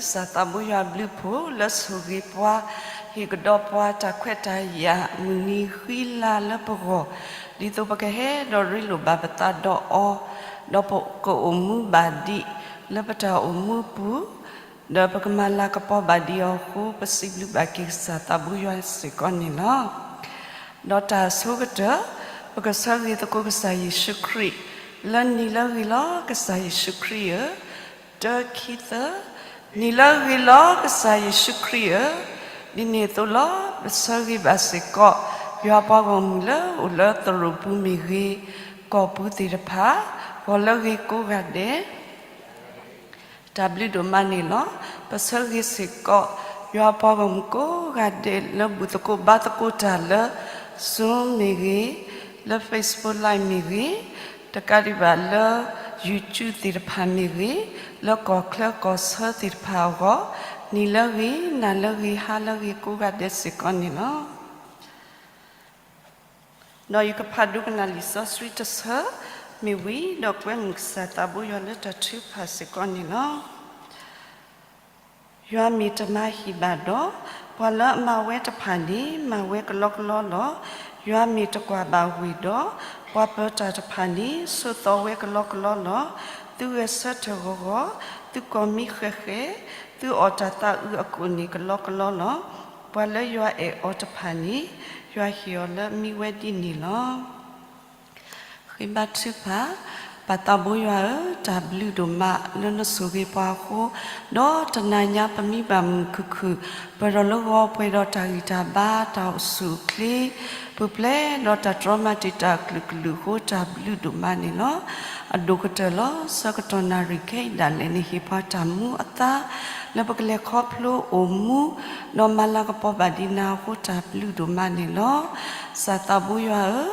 ကစၢ်သးဘိယွၤအဘျုးအဖှိၣ်လၢဆိၣ်ဂ့ၤပှၤ, ဟ့ၣ်ကဒီးပှၤတၢ်ခွဲးတၢ်ယာ်မုၢ်နံၤဃံလၤလၢပဂီၢ်, ဒ်သိးပကဟဲဒီးရ့လိာ်ဘၣ်ပသးဒီးအီၤ, ဒီးပကအိၣ်မူဘၣ်ဒံးလၢပတၢ်အိၣ်မူအပူၤ, ဒီးပကမၤလၤကပီၤဘၣ်ဒံးအီၤအဃိ, ပစံးဘျုးဘၣ်က့ၤကစၢ်သးဘိယွၤစ့ၢ်ကီးန့ၣ်လီၤ. ဒီးတၢ်အဆိကတၢၢ်, ပကဆၢဂ့ၤသကိးကစၢ်ယ့ၣ်ၡူးခရံာ်, လၢနံၤလၢဂ့ၤလီၤ ကစၢ်ယ့ၣ်ၡူးခရံာ်ဧၢ, တၢ ခံ သၢ, နံၤလၢဂ့ၤလီၤ ကစၢ်ယ့ၣ်ၡူးခရံာ်ဧၢ, ဒ်န့ၣ်အသိးလီၤ. ပဆၢဂ့ၤဘၣ်စ့ၢ်ကီး ယွၤပှၤဂီၢ်မုၢ်လၢအိၣ်လၢသရိာ်ပူၤမ့ၢ်ဂ့ၤ, ကီၢ်ပူၤသ့ၣ်တဖၣ်, ဂီၤလၢဂ့ၤကိးဂၤဒဲး တၢ်ဘျုးဒိၣ်မးန့ၣ်လီၤ. ပဆၢဂ့ၤစ့ၢ်ကီး ယွၤပှၤဂီၢ်မုၢ်ကိးဂၤဒဲးလၢဘူၣ်သကိးဘါသကိးတၢ်လၢ Zoom မ့ၢ်ဂ့ၤ, လၢ Facebook Live မ့ၢ်ဂ့ၤ, တကးဒံးဘၣ်လၢ YouTube သ့ၣ်တဖၣ်မ့ၢ်ဂ့ၤ, လၢကီၢ်ချၢကီၢ်ဆၢသ့ၣ်တဖၣ်အဂီၢ်, နံၤလၢဂ့ၤ, နၤလၢဂ့ၤ, ဟါလၢဂ့ၤကိးဂၤဒဲးစ့ၢ်ကီးန့ၣ်လီၤ. ဒီးယကဖးဒိကနၣ်လံာ်စီဆှံတဆၢမ့ၢ်ဝံၤ, ဒီးကွဲမုာ်ကစၢ်သးဘိယွၤလၢတၢ်ထုကဖၣ်စ့ၢ်ကီးန့ၣ်လီၤ. ယွၤမ့ၢ်တမၤဟံၣ်ဘၣ်ဒီး, ပှၤလၢအမၤဝဲတဖၣ်န့ၣ် မၤဝဲကလီကလီလီၤ. ယွၤမ့ၢ်တကွၢ်ဘၣ်ဝ့ၢ်ဒီး, ပှၤပၢၤတၢ်တဖၣ်န့ၣ် ဆိးသီဝဲကလီကလီလီၤ. သုဂဲၤဆၢထၢၣ်ဂီၤဂီၤ, သုကိးမံဃဲၤဃဲၤ, သုအီၣ်တၢ်သးအုးအကိၣ်န့ၣ်ကလီကလီလီၤ. ပှၤလၢယွၤအဲၣ်အီၤတဖၣ်န့ၣ်, ယွၤဟ့ၣ်အီၤလၢအမံဝဲဒ်န့ၣ်လီၤ. ဃ့ဘါထုကဖၣ်, ပၢ်သးဘိယွၤဧၢ, တၢ်ဘျုးဒိၣ်မးလၢနဆိၣ်ဂ့ၤပှၤအဃိ, ဒီးတနၤညါပမံဘၣ်မုာ်ခုၣ်ခုၣ်, ပှဲၤဒီးလၢဂီၤပှဲၤဒီးတၢ်ဂံၢ်တၢ်ဘါ, တၢ်အိၣ်ဆူၣ်အိၣ်ချ့, ပူၤဖျဲးဒီးတၢ်တြီမၤတံာ်တာ်အကလုာ်ကလုာ်အဃိ, တၢ်ဘျုးဒိၣ်မးန့ၣ်လီၤ. အဒိၣ်ကတၢၢ်လီၤ. ဆၢကတီၢ်နၣ်ရံၣ်ခဲအံၤဒၣ်လဲာ်န့ၣ် ဟ့ၣ်ပှၤတၢ်မူအသါ, လၢပကလဲၤခီဖျိအိၣ်မူ, ဒီးမၤလၤကပီၤဘၣ်ဒံးနၤအဃိ, တၢ်ဘျုးဒိၣ်မးန့ၣ်လီၤ. ကစၢ်သးဘိယွၤဧၢ,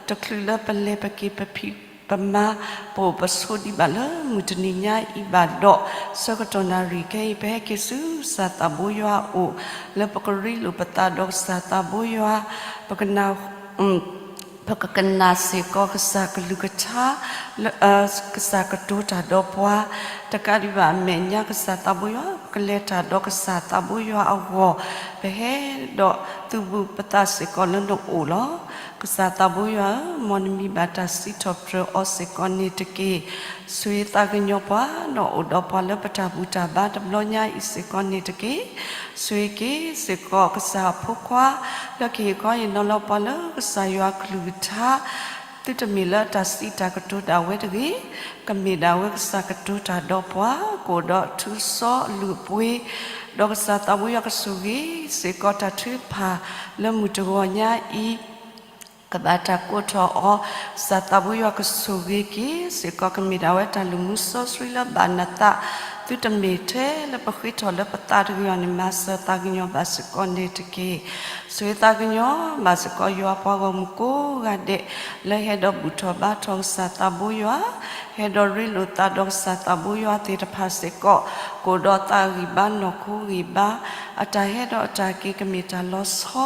တချုးလၢပလဲၤပက့ၤပဖံးပမၤ, ပအိၣ်ပဆိးဒံးဘၣ်လၢမုၢ်တနံၤညါအံၤဘၣ်ဒီး, ဆၢကတီၢ်နၣ်ရံၣ်ခဲအံၤ ပဟဲက့ၤဆူကစၢ်သးဘိယွၤအအိၣ်, လၢပကရ့လိာ်ပသးဒီးကစၢ်သးဘိယွၤ, ပကနၢ် ပကကနၣ်စ့ၢ်ကီးကစၢ်ကလုၢ်ကထါ, လၢ ကစၢ်ကတိၤတၢ်ဒီးပှၤ, တကးဒံးဘၣ်အမဲာ်ညါ ကစၢ်သးဘိယွၤ, ပကလဲၤတၢ်ဒီးကစၢ်သးဘိယွၤအဂီၢ်, ပဟဲဒီးသုးဘူးပသးစ့ၢ်ကီးလၢနအိၣ်လီၤ. ကစၢ်သးဘိယွၤဧၢ, မ်နမံၤဘၣ်တၢ်စံးထီၣ်ပတြၢၤအီၤစ့ၢ်ကီးန့ၣ်တက့ၢ်. ဆိၣ်ဂ့ၤသးကညီၤပှၤ, ဒီးအိၣ်ဒီးပှၤလၢပတၢ်ဘူၣ်တၢ်ဘါတဘျီညါအံၤစ့ၢ်ကီးန့ၣ်တက့ၢ်. ဆိၣ်ဂ့ၤက့ၤစ့ၢ်ကီးကစၢ်အဖိခွါ, လၢကဟ့ၣ်ခီဟ့ၣ်နီၤလီၤပှၤလၢကစၢ်ယွၤအကလုၢ်ကထါ, သုတမ့ၢ်လၢတၢ်စံးတၢ်ကတိၤဒၣ်ဝဲတဂ့ၤ, ကမ့ၢ်ဒၣ်ဝဲကစၢ်ကတိၤတၢ်ဒီးပှၤ, ကအိၣ်ဒီးထူစီအလုၢ်အပှ့ၤ, ဒီးကစၢ်သးဘိယွၤကဆိၣ်ဂ့ၤစ့ၢ်ကီးတၢ်ထုကဖၣ်လၢမုၢ်တဂီၤညါအံၤ ကဘၣ်တၢ်ကိးထီၣ်အီၤ, ကစၢ်သးဘိယွၤကဆိၣ်ဂ့ၤက့ၤစ့ၢ်ကီး ကမ့ၢ်ဒၣ်ဝဲတၢ်လုၢ်မူစီဆှံလၢဘၣ်နသး, သုတမ့ၢ်ထဲလၢပဃ့ထီၣ်လၢပသးတဂ့ၤအီၤန့ၣ် မၤစၢၤသးကညီၤဘၣ်စ့ၢ်ကီးန့ၣ်တက့ၢ်. ဆိၣ်ဂ့ၤသးကညီၤဘၣ်စ့ၢ်ကီး ယွၤပှၤဂီၢ်မုၢ်ကိးဂၤဒဲး, လၢဟဲဒီးဘူၣ်ထီၣ်ဘါထီၣ်ကစၢ်သးဘိယွၤ, ဟဲဒီးရ့လိာ်သးဒီးကစၢ်သးဘိယွၤသ့ၣ်တဖၣ်စ့ၢ်ကီး, ကအိၣ်ဒီးသးဂံၢ်ဘါနီၢ်ခိဂံၢ်ဘါ, အတၢ်ဟဲဒီးအတၢ်က့ၤကမ့ၢ်တၢ်လီၤဆီ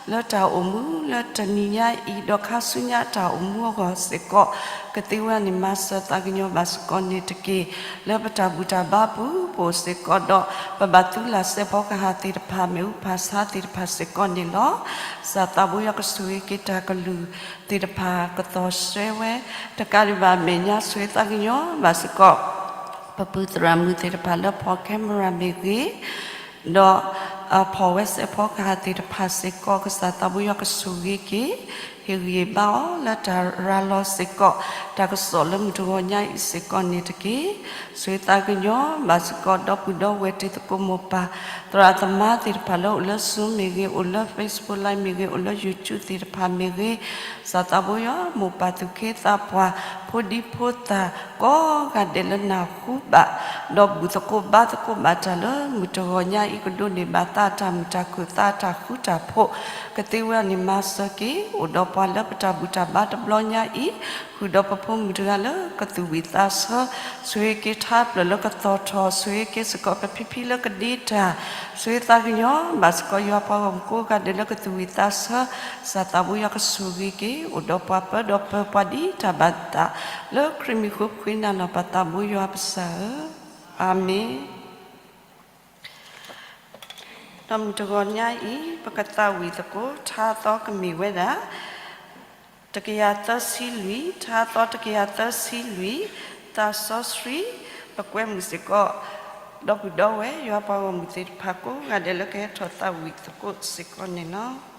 လၢတၢ်အိၣ်မူလၢတနံၤညါအံၤ ဒီးခါဆူညါတၢ်အိၣ်မူအဂီၢ်စ့ၢ်ကီး, ကသ့ဝဲန့ၣ် မၤစၢၤသးကညီၤဘၣ်စ့ၢ်ကီးန့ၣ်တက့ၢ်. လၢပတၢ်ဘူၣ်တၢ်ဘါပူၤ ပအိၣ်စ့ၢ်ကီးဒီး ပဘၣ်သုးလၢ်စဲးဖီကဟၣ်သ့ၣ်တဖၣ် မ့ၣ်အူဖၣ်ဆါသ့ၣ်တဖၣ်စ့ၢ်ကီးန့ၣ်လီၤ. ကစၢ်သးဘိယွၤကဆိၣ်ဂ့ၤက့ၤတၢ်ကလုၢ်သ့ၣ်တဖၣ် ကသီၣ်ရှဲဝဲ, တကးဒံးဘၣ်အမဲာ်ညါ ဆိၣ်ဂ့ၤသးကညီၤဘၣ်စ့ၢ်ကီး ပပုၢ်သရၣ်မုၣ်သ့ၣ်တဖၣ်လၢဖီၣ် camera မ့ၢ်ဂ့ၤ, ဒီး ဖီၣ်ဝဲစဲးဖီကဟၣ်သ့ၣ်တဖၣ်စ့ၢ်ကီး ကစၢ်သးဘိယွၤကဆိၣ်ဂ့ၤက့ၤ, ဟ့ၣ်ဂံၢ်ဘါအီၤလၢတၢ်ရၤလီၤစ့ၢ်ကီး တၢ်ကစီၣ်လၢမုၢ်တဂီၤညါအံၤစ့ၢ်ကီးန့ၣ်တက့ၢ်. ဆိၣ်ဂ့ၤသးကညီၤဘၣ်စ့ၢ်ကီး ဒီပုၢ်ဒီဝဲၢ်တံၤသကိးမိၢ်ပၢ် သရၣ်သမါသ့ၣ်တဖၣ်လၢအိၣ်လၢ Zoom မ့ၢ်ဂ့ၤ, အိၣ်လၢ Facebook Live မ့ၢ်ဂ့ၤ, အိၣ်လၢ YouTube သ့ၣ်တဖၣ်မ့ၢ်ဂ့ၤ, ကစၢ်သးဘိယွၤ မိၢ်ပၢ်သူၣ်က့သးပှၢ် ဖိဒံဖိသၣ် ကိးဂၤဒဲးလၢနၢ်ဟူဘၣ် ဒီးဘူၣ်သကိးဘါသကိးဘၣ်တၢ်လၢမုၢ်တဂီၤညါအံၤ ကဒိးန့ၢ်ဘၣ်သးအတၢ်မုာ်တၢ်ခုၣ် သးအတၢ်ဃူတၢ်ဖိး ကသ့ဝဲန့ၣ်မၤစၢၤက့ၤ အိၣ်ဒီးပှၤလၢပတၢ်ဘူၣ်တၢ်ဘါတဘျီညါအံၤ, ဃုာ်ဒီးပဖိမုၣ်တဂၤလၢကသူၣ်ဝံၣ်သးဆၢ, ဆိၣ်ဂ့ၤက့ၤထါပျၢၢ်လၢကသီၣ်ထီၣ်, ဆိၣ်ဂ့ၤက့ၤစ့ၢ်ကီးပဖံဖံလၢကဒ့တၢ်, ဆိၣ်ဂ့ၤသးကညီၤဘၣ်စ့ၢ်ကီး ယွၤပှၤဂီၢ်မုၢ်ကိးဂၤဒဲးလၢကသူၣ်ဝံၣ်သးဆၢ, ကစၢ်သးဘိယွၤကဆိၣ်ဂ့ၤက့ၤ အိၣ်ဒီးပှၤပၢဒီးပၢၤပှၤဒ်တၢ်ဘၣ်သး, လၢခရံာ်မံၤဃိဖှ့နၤလီၤ ပၢ်သးဘိယွၤပစၢ်ဧၢ, အၤမ့ၣ်. ဒီးမုၢ်တဂီၤညါအံၤ ပကသးဝံၣ်သကိး ထါသီကမ့ၢ်ဝဲဒၣ် တကယၤသၢဆံလွံၢ်, ထါသီတကယၤသၢဆံလွံၢ်, သးစီဆှံ, ပကွဲမုာ်စ့ၢ်ကီး ဒီပုၢ်ဒီဝဲၢ် ယွၤပှၤဂီၢ်မုၢ်သ့ၣ်တဖၣ်ကိးဂၤဒဲးလၢကဟဲထီၣ်သးဝံၣ်သကိးစ့ၢ်ကီးန့ၣ်လီၤ.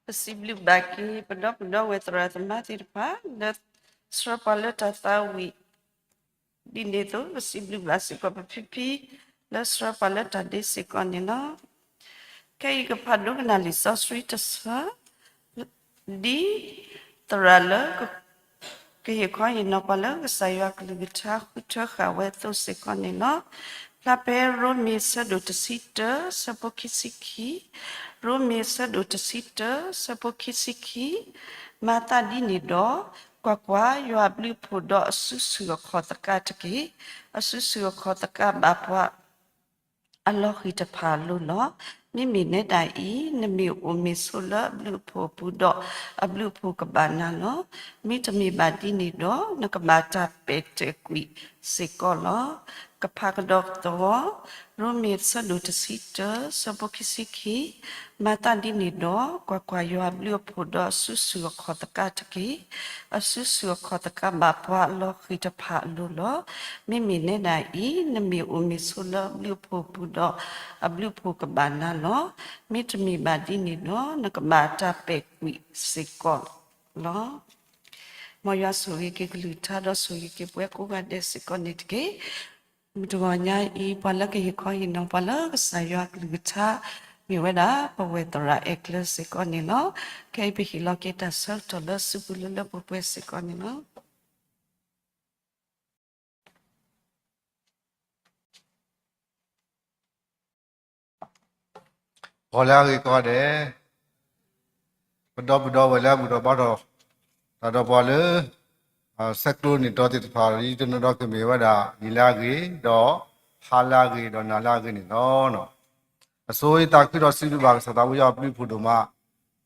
ပစံးဘျုးဘၣ်က့ၤ ပဒီပုၢ်ဒီဝဲၢ် သရၣ်သမါသ့ၣ်တဖၣ် လၢဆှၢပှၤလၢတၢ်သးဝံၣ် ဒ်န့ၣ်အသိး ပစံးဘျုးဘၣ်စ့ၢ်ကီးပဖံဖံ လၢဆှၢပှၤလၢတၢ်ဒ့စ့ၢ်ကီးန့ၣ်လီၤ. ခဲအံၤကဖးဒိကနၣ်လံာ်စီဆှံတဆၢ ဒ်သရၣ်လၢ ကဟ့ၣ်ခီဟ့ၣ်နီၤပှၤလၢကစၢ်ယွၤကလုၢ်ကထါ ဃုထၢဃာ်ဝဲအသိးစ့ၢ်ကီးန့ၣ်လီၤ. ဖျါဖဲရိမ့ၤဆၢဒိၣ်တဆံတၢ ဆၢဖိခံဆံခံ, ရိမ့ၤဆၢဒိၣ်တဆံတၢ ဆၢဖိခံဆံခံ, မၤသးဒ်န့ၣ်ဒီး ကွၢ်ကွၢ်, ယွၤအဘျုးအဖှိၣ်ဒီးအစုဆူၣ်အခီၣ်သကးတက့ၢ်. အစုဆူၣ်အခီၣ်သကးဘၣ်ပှၤ အလီၤဃံၤတဖၣ်အလိၤလီၤ. မ့မ့ၢ်နဲဒၣ်အံၤ နမ့ၢ်အိၣ်မ့ၢ်ဆိးလၢအဘျုးအဖှိၣ်အပူၤဒီး အဘျုးအဖှိၣ်ကဘၣ်နၤလီၤ. မ့တမ့ၢ်ဘၣ်ဒ်န့ၣ်ဒီး နကဘၣ်တၢ်ပဲာ်တ့ၢ်ကွံာ်စ့ၢ်ကီးလီၤ. ကဖးကဒီးသဝီ, ရိမ့ၤဆၢဒိၣ်တဆံတၢ ဆၢဖိခံဆံခံ, မၤသးဒ်န့ၣ်ဒီး ကွၢ်ကွၢ်, ယွၤအဘျုးအဖှိၣ်ဒီးအစုဆူၣ်အခီၣ်သကးတက့ၢ်. အစုဆူၣ်အခီၣ်သကးဘၣ်ပှၤအလီၤဃံၤတဖၣ်အလိၤလီၤ. မ့မ့ၢ်နဲဒၣ်အံၤ နမ့ၢ်အိၣ်မ့ၢ်ဆိးလၢအဘျုးအဖှိၣ်အပူၤဒီး အဘျုးအဖှိၣ်ကဘၣ်နၤလီၤ. မ့တမ့ၢ်ဘၣ်ဒ်န့ၣ်ဒီး နကဘၣ်တၢ်ပဲာ်ကွံာ်စ့ၢ်ကီးလီၤ. မ်ယွၤဆိၣ်ဂ့ၤက့ၤကလုၢ်ကထါဒီးဆိၣ်ဂ့ၤက့ၤပှၤကိးဂၤဒဲးစ့ၢ်ကီးန့ၣ်တက့ၢ်. မုၢ်တဂီၤညါအံၤ ပှၤလၢကဟ့ၣ်ခီဟ့ၣ်နီၤပှၤလၢကစၢ်ယွၤကလုၢ်ကထါ မ့ၢ်ဝဲဒၣ် ပဝဲၢ်သရၣ်အဲၣ်ကျၢၤစ့ၢ်ကီးန့ၣ်လီၤ. ခဲအံၤပဟ့ၣ်လီၤက့ၤတၢ်ဆၢကတီၢ်လၢစုပူၤလၢလၢပှဲၤပှဲၤစ့ၢ်ကီးန့ၣ်လီၤ. ဂီၤလၢအဂ့ၤကိးဂၤဒဲး, ပဒီပုၢ်ဒီဝဲၢ်လၢအဘူၣ်ထီၣ်ဘါထီၣ်တၢ်ဒီးပှၤလၢ ဆဲးကျိးန့ၢ်တီသ့ၣ်တဖၣ် ဒ်တနီၤဒီးကမ့ၢ်ဝဲဒၣ် နံၤလၢအဂ့ၤ, ဒီးဟါလၢအဂ့ၤ, ဒီးနၤလၢအဂ့ၤန့ၣ်လီၤ. အဆိယသးခုဒီးစံးဘျုးဘၣ်ကစၢ်သးဝံယွၤအဘျုးအဖှိၣ်ဒိၣ်မး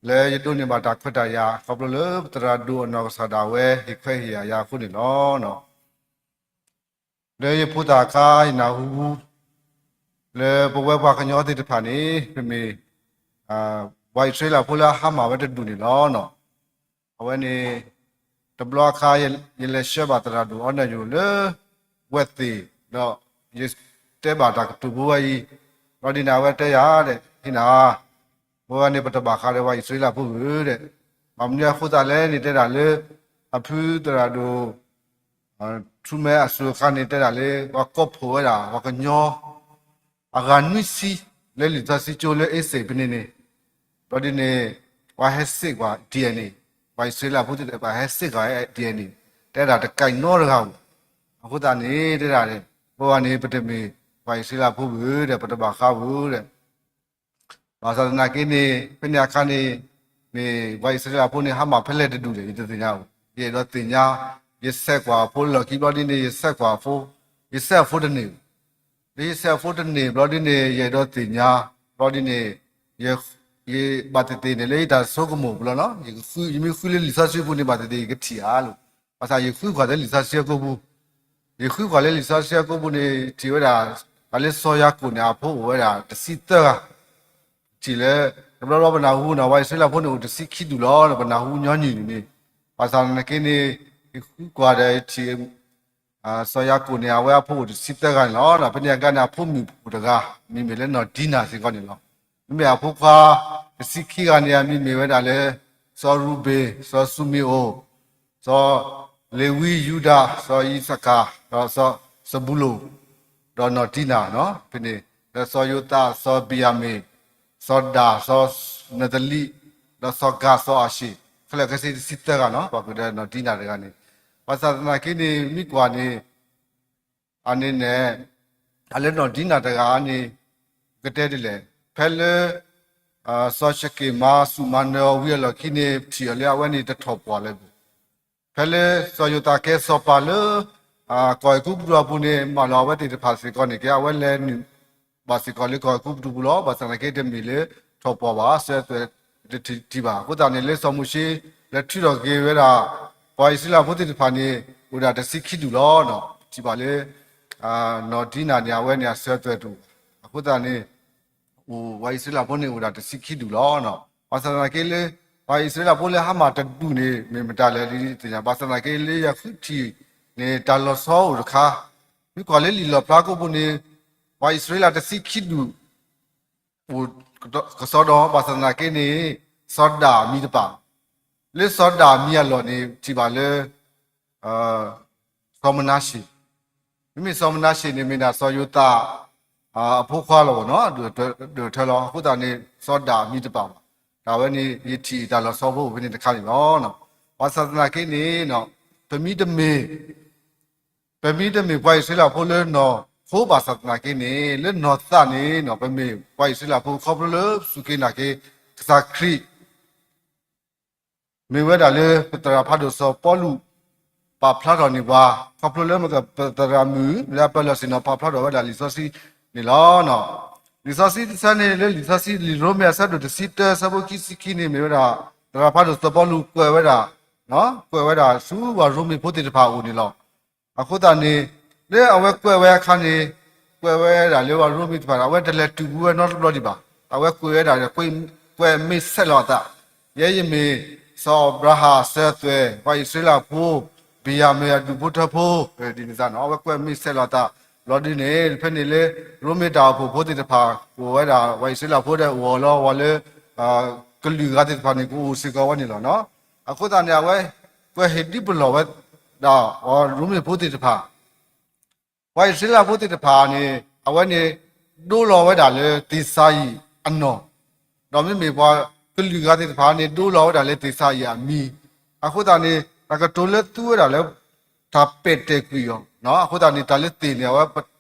လၢယဒိးန့ၢ်ဘၣ်တၢ်ခွဲးတၢ်ယာ် ခီဖျိလၢပသရၣ်ဒိၣ်အနီၢ်ကစၢ်ဒၣ်ဝဲ ဟ့ၣ်ခွဲးဟ့ၣ်ယာ်ယၤအဃိန့ၣ်လီၤ. လၢယဖိသၣ်အခါ ယနၢ်ဟူ လၢပဝဲပှၤကညီသ့ၣ်တဖၣ်န့ၣ် ပမ့ၢ် ပှၤအံၣ်စရ့လးဖိလၢအဟါမၢ်ဝဲတဒူၣ်န့ၣ်လီၤ. အဝဲန့ၣ် တဘျီအခါ ယလဲၤဆှၢဘၣ်သရၣ်ဒိၣ်အီနၢၣ်ယိၤလၢ ဝဲၢ်သ့ၣ်ဒီး ယတဲဘၣ်တၢ်ကတိၤဖိဝဲအံၤ, ဘျီဒ်န့ၣ် အဝဲတဲယၤဒီး ဟ့ၣ်နၤ ပဝဲန့ၣ် ပတဘၣ်ဃးဒီးပှၤအံၣ်စရ့လးဖိဧၢဒီး, ဘၣ်မနုၤအဃိသတးလဲၣ်န့ၣ် တဲဒၣ်လၢ အဖုသရၣ်ဒိၣ် ထူမဲအစိၤအခါန့ၣ် တဲဒၣ်လၢ ပှၤကိးဖှိၣ်ဝဲဒၣ် ပှၤကညီ အဂၤနွံဆံ လၢလံာ်စီဆှံကၠိလၢအ့စ့ၣ်ဖဲန့ၣ်န့ၣ်, ဘျီဒ်န့ၣ် ပှၤဟဲစ့ၢ်ကွၢ် DNA, ပှၤအံၣ်စရ့လးဖိသ့ၣ်တဖၣ် ဟဲစ့ၢ်ကွၢ် DNA, တဲဒၣ်တကဲနီတဂၤဧိၤ, အဃိသတးန့ၣ် တဲဒၣ် ပဝဲန့ၣ် ပတမ့ၢ်ပှၤအံၣ်စရ့လးဖိဧၢဒီး ပတဘၣ်ဃးဧိၤဒီး ဘၣ်ဆၣ်သနာ်က့န့ၣ် ဖဲန့ၣ်အခါန့ၣ် မ့ၢ်ပှၤအံၣ်စရ့လးဖိန့ၣ် ဟါမၢ်ဖဲလဲၣ်တဒူၣ်ဒီး ယတသ့ၣ်ညါဧိၤ, ယအဲၣ်ဒိးသ့ၣ်ညါ, ယဆဲးကွၢ်အဖိလီၢ်ခံဘျီဒ်န့ၣ် ယဆဲးကွၢ်အဖိ, ယဆဲးအဖိတန့ၢ်ဧိၤ, လၢယဆဲးအဖိတန့ၢ်ဘျီဒ်န့ၣ် ယအဲၣ်ဒိးသ့ၣ်ညါ, ဘျီဒ်န့ၣ် ယဘၣ်သ့ၣ်သ့ၣ်န့ၣ် လၢယတၢ်ဆိကမိၣ်ပူၤလီၤနီၤ, ယမ့ၢ်ဃုလၢလံာ်စီဆှံပူၤန့ၣ် ဘၣ်သ့ၣ်သ့ၣ်ယကထံၣ်ဧါလိၤ, ဘၣ်ဆၣ်ယဃုကွၢ်လၢလံာ်စီဆှံအကိာ်ပူၤ ယဃုကွၢ်လၢလံာ်စီဆှံအကိာ်ပူၤန့ၣ် ထံၣ်ဝဲဒၣ် တၢ်လၢစီၤယၤကိာ်န့ၣ် အဖိအိၣ်ဝဲဒၣ်တဆံသၢဂၤ, ထံၣ်လၢ တဘျီဘျီပနၢ်ဟူနီၤ ပှၤအံၣ်စရ့လးဖိန့ၣ်အိၣ်တဆံခံဒူၣ်လီၤ, ပနၢ်ဟူညီနုၢ်န့ၣ်, ဘၣ်ဆၣ်သနာ်က့န့ၣ် ယဃုကွၢ်ဒီးယထံၣ် စီၤယၤကိာ်န့ၣ် အဝဲအဖိအိၣ်တဆံသၢဂၤန့ၣ်လီၤ. ဖဲန့ၣ်အဂၤန့ၣ် အဖိမုၣ်အိၣ်တဂၤ မံၤမ့ၢ်လၢနီၢ်ဒံနၤစ့ၢ်ကီးန့ၣ်လီၤ. မ့မ့ၢ်အဖိခွါ တဆံခံဂၤန့ၣ် အမံၤမ့ၢ်ဝဲဒၣ်လၢ စီၤရူၤဘ့ၣ်, စီၤၡူမံၤအိၣ်, စီၤလ့ၤဝံ, ယူဒၤ, စီၤယံးစကၤ, ဒီးစီၤစဘူလိၣ်, ဒီးနီၢ်ဒံနၤ, ဖဲန့ၣ် ဒီးစီၤယိၤသး, စီၤဘ့ၣ်ယၤမ့ၣ်, စီၤဒၤ, စီၤနၤသလံ, ဒီးစီၤဂၤ, စီၤအၤၡ့ၣ်, ခဲလၢာ်ခဲဆ့တဆံသၢဂၤနီၤ, ပှၤကဒီးနီၢ်ဒံနၤတဂၤန့ၣ်, ဘၣ်ဆၣ်သနာ်က့န့ၣ် မ့ၢ်ကွၢ်န့ၣ် အန့ၣ်န့ၣ် တၢ်လၢနီၢ်ဒံနၤတဂၤန့ၣ် ကတဲဒ်လဲၣ်, ဖဲလၢ စီၤၡက့ၣ်မၤစူၣ်မၤနၢၤအီၤဝံၤအလီၢ်ခံန့ၣ် ထံၣ်အီၤလၢအဝဲန့ၣ်တထီၣ်ပှၢ်လၢၤဘၣ်. ဖဲလၢစီၤယိၤသးကဲစီၤပၤလၢ ကီၢ်အဲၤကူပတူးအပူၤန့ၣ် မၢလီၤအဝဲသ့ၣ်တဖၣ်စ့ၢ်ကီးန့ၣ် ကဲအဝဲလဲၤနုာ်ဘၣ်စ့ၢ်ကီးလၢကီၢ်အဲၤကူပတူးပူၤလီၤ. ဘၣ်ဆၣ်သနာ်က့တမ့ၢ်လၢထီၣ်ပှၢ်ဘၣ်, အစၢၤအသွဲၣ်တထံၣ်ဘၣ်. အဃိသတးန့ၣ် လၢစီၤမိၤၡ့လဲၤထုးထီၣ်က့ၤဝဲဒၣ် ပှၤအံၣ်စရ့လးဖိသ့ၣ်တဖၣ်န့ၣ် အိၣ်ဒၣ်တဆံခံဒူၣ်လီၤ. ထံၣ်ဘၣ်လၢ နီၢ်ဒံနၤန့ၣ် အဝဲန့ၣ်အစၢၤအသွဲၣ်တအိၣ်, အဃိသတးန့ၣ် ပှၤအံၣ်စရ့လးဖိန့ၣ်အိၣ်ဒၣ်တဆံခံဒူၣ်လီၤ. ဘၣ်ဆၣ်သနာ်က့လၢ ပှၤအံၣ်စရ့လးဖိလၢဟါမၢ်တဒူၣ်န့ၣ် မ့ၢ်မတၤလဲၣ်ဒ်သ့ၣ်ညါ, ဘၣ်ဆၣ်သနာ်က့လၢယဃုထံၣ်န့ၣ် တၢ်လီၤဆီအိၣ်တခါ, မ့ၢ်ကွၢ်လၢလံာ်လီၣ်ဖျါကိာ်ပူၤန့ၣ် ပှၤအံၣ်စရ့လးတဆံခံဒူၣ် အိၣ်ကစီဒီ, ဘၣ်ဆၣ်သနာ်က့န့ၣ် စီၤဒၤမံၤတပာ်, လၢစီၤဒၤမံၤအလီၢ်န့ၣ် ထံၣ်ဘၣ်လၢ စီၤမနၤၡ့ၣ်, မ့မ့ၢ်စီၤမနၤၡ့ၣ်န့ၣ် မ့ၢ်ဒၣ်စီၤယိၤသး အဖိခွါလီၤဘၣ်နီၤ, ဒၢးထၢလီၤ. အဃိသတးန့ၣ် စီၤဒၤမံၤတပာ်ဘၣ်. တၢ်ဝဲန့ၣ် ယထံၣ်တၢ်လီၤဆီဖိအိၣ်ဖဲန့ၣ်တခါန့ၣ်လီၤ. ဘၣ်ဆၣ်သနာ်က့န့ၣ် ပမ့ၢ်တမ့ၢ် ပမ့ၢ်တမ့ၢ်ပှၤအံၣ်စရ့လးဖိလၢနီၢ်ခိဘၣ်ဆၣ်သနာ်က့န့ၣ် လၢနီၢ်သးန့ၣ် ပမ့ၢ်ပှၤအံၣ်စရ့လးဖိခီဖျိလၢပစူၢ်က့ၤနာ်က့ၤ ကစၢ်ခရံာ် မ့ၢ်ဝဲဒၣ်လၢပသရၣ်ဖးဒိၣ်စီၤပီလူး ပာ်ဖျါထီၣ်န့ၢ်ပှၤ ခီဖျိလၢပသရၣ်မုၣ် လၢအပၢလီၢ်ဆ့ၣ်နီၤ ပာ်ဖျါထီၣ်ဝဲဒၣ်လံာ်စီဆှံန့ၣ်လီၤ. လံာ်စီဆှံတဆၢန့ၣ် လၢလံာ်စီဆှံလံာ်ရိမ့ၤအဆၢဒိၣ်တဆံတၢ အဆၢဖိခံဆံခံန့ၣ် မ့ၢ်ဝဲဒၣ် သရၣ်ဖးဒိၣ်စီၤပီလူးကွဲးဝဲဒၣ် ကွဲးဝဲဒၣ်ဆူပှၤရိမ့ၤဖိသ့ၣ်တဖၣ်အအိၣ်န့ၣ်လီၤ. အဃိသတးန့ၣ် လၢအဝဲကွဲးဝဲအခါန့ၣ် ကွဲးဝဲဒၣ်လၢပှၤရိမ့ၤသ့ၣ်တဖၣ် အဝဲတလဲၤတုၤဘူးဝဲနီတဘျီဒံးဘၣ်. အဝဲကွဲးဝဲဒၣ် ကွဲးမ့ၢ်ဆဲးလီၤအသး, ယဲယမ့ၢ်စီၤအၤဘြၤဟၣ် စၢၤသွဲၣ် ပှၤအံၣ်စရ့လးဖိ ဘ့ၣ်ယၤမ့ၣ်အဒူၣ်ဖိထၢဖိ ဒ်န့ၣ်စ့ၢ်နီၤ အဝဲကွဲးမ့ၢ်ဆဲးလီၤအသး ဘျီဒ်န့ၣ် ဖဲန့ၣ်လၢ ရိမ့ၤတၢ်အိၣ်ဖှိၣ်ဖိသ့ၣ်တဖၣ် အိၣ်ဝဲဒၣ် ပှၤအံၣ်စရ့လးဖိဒီးအိၣ်အီၤလီၤ ဝဲလၢ ကလုာ်ဂၤသ့ၣ်တဖၣ်န့ၣ် ကအိၣ်စ့ၢ်ကီးဝဲန့ၣ်လီၤ. အဃိသတးန့ၣ် အဝဲကွဲးဟ့ၣ်ဒုးပလီၢ်ဝဲဒၣ် ရိမ့ၤဖိသ့ၣ်တဖၣ် ပှၤအံၣ်စရ့လးဖိသ့ၣ်တဖၣ်န့ၣ် အဝဲန့ၣ် ဒိလီၤဝဲဒၣ်လၢသ့ၣ်စၤယံးအနီၢ်, ဒီးမ့မ့ၢ်ပှၤကလုာ်ဂၤသ့ၣ်တဖၣ်န့ၣ် ဒိလီၤဝဲဒၣ်လၢသ့ၣ်စၤယံးအမံၤ, အဃိသတးန့ၣ် တၢ်ကတိၤလၢသူဝဲဒၣ်လၢ တၢ်ပဲာ်တဲာ်ကွံာ်အီၤ, အဃိသတးန့ၣ် တၢ်လၢသ့ၣ်န့ၣ် အဝဲ ပမ့ၢ်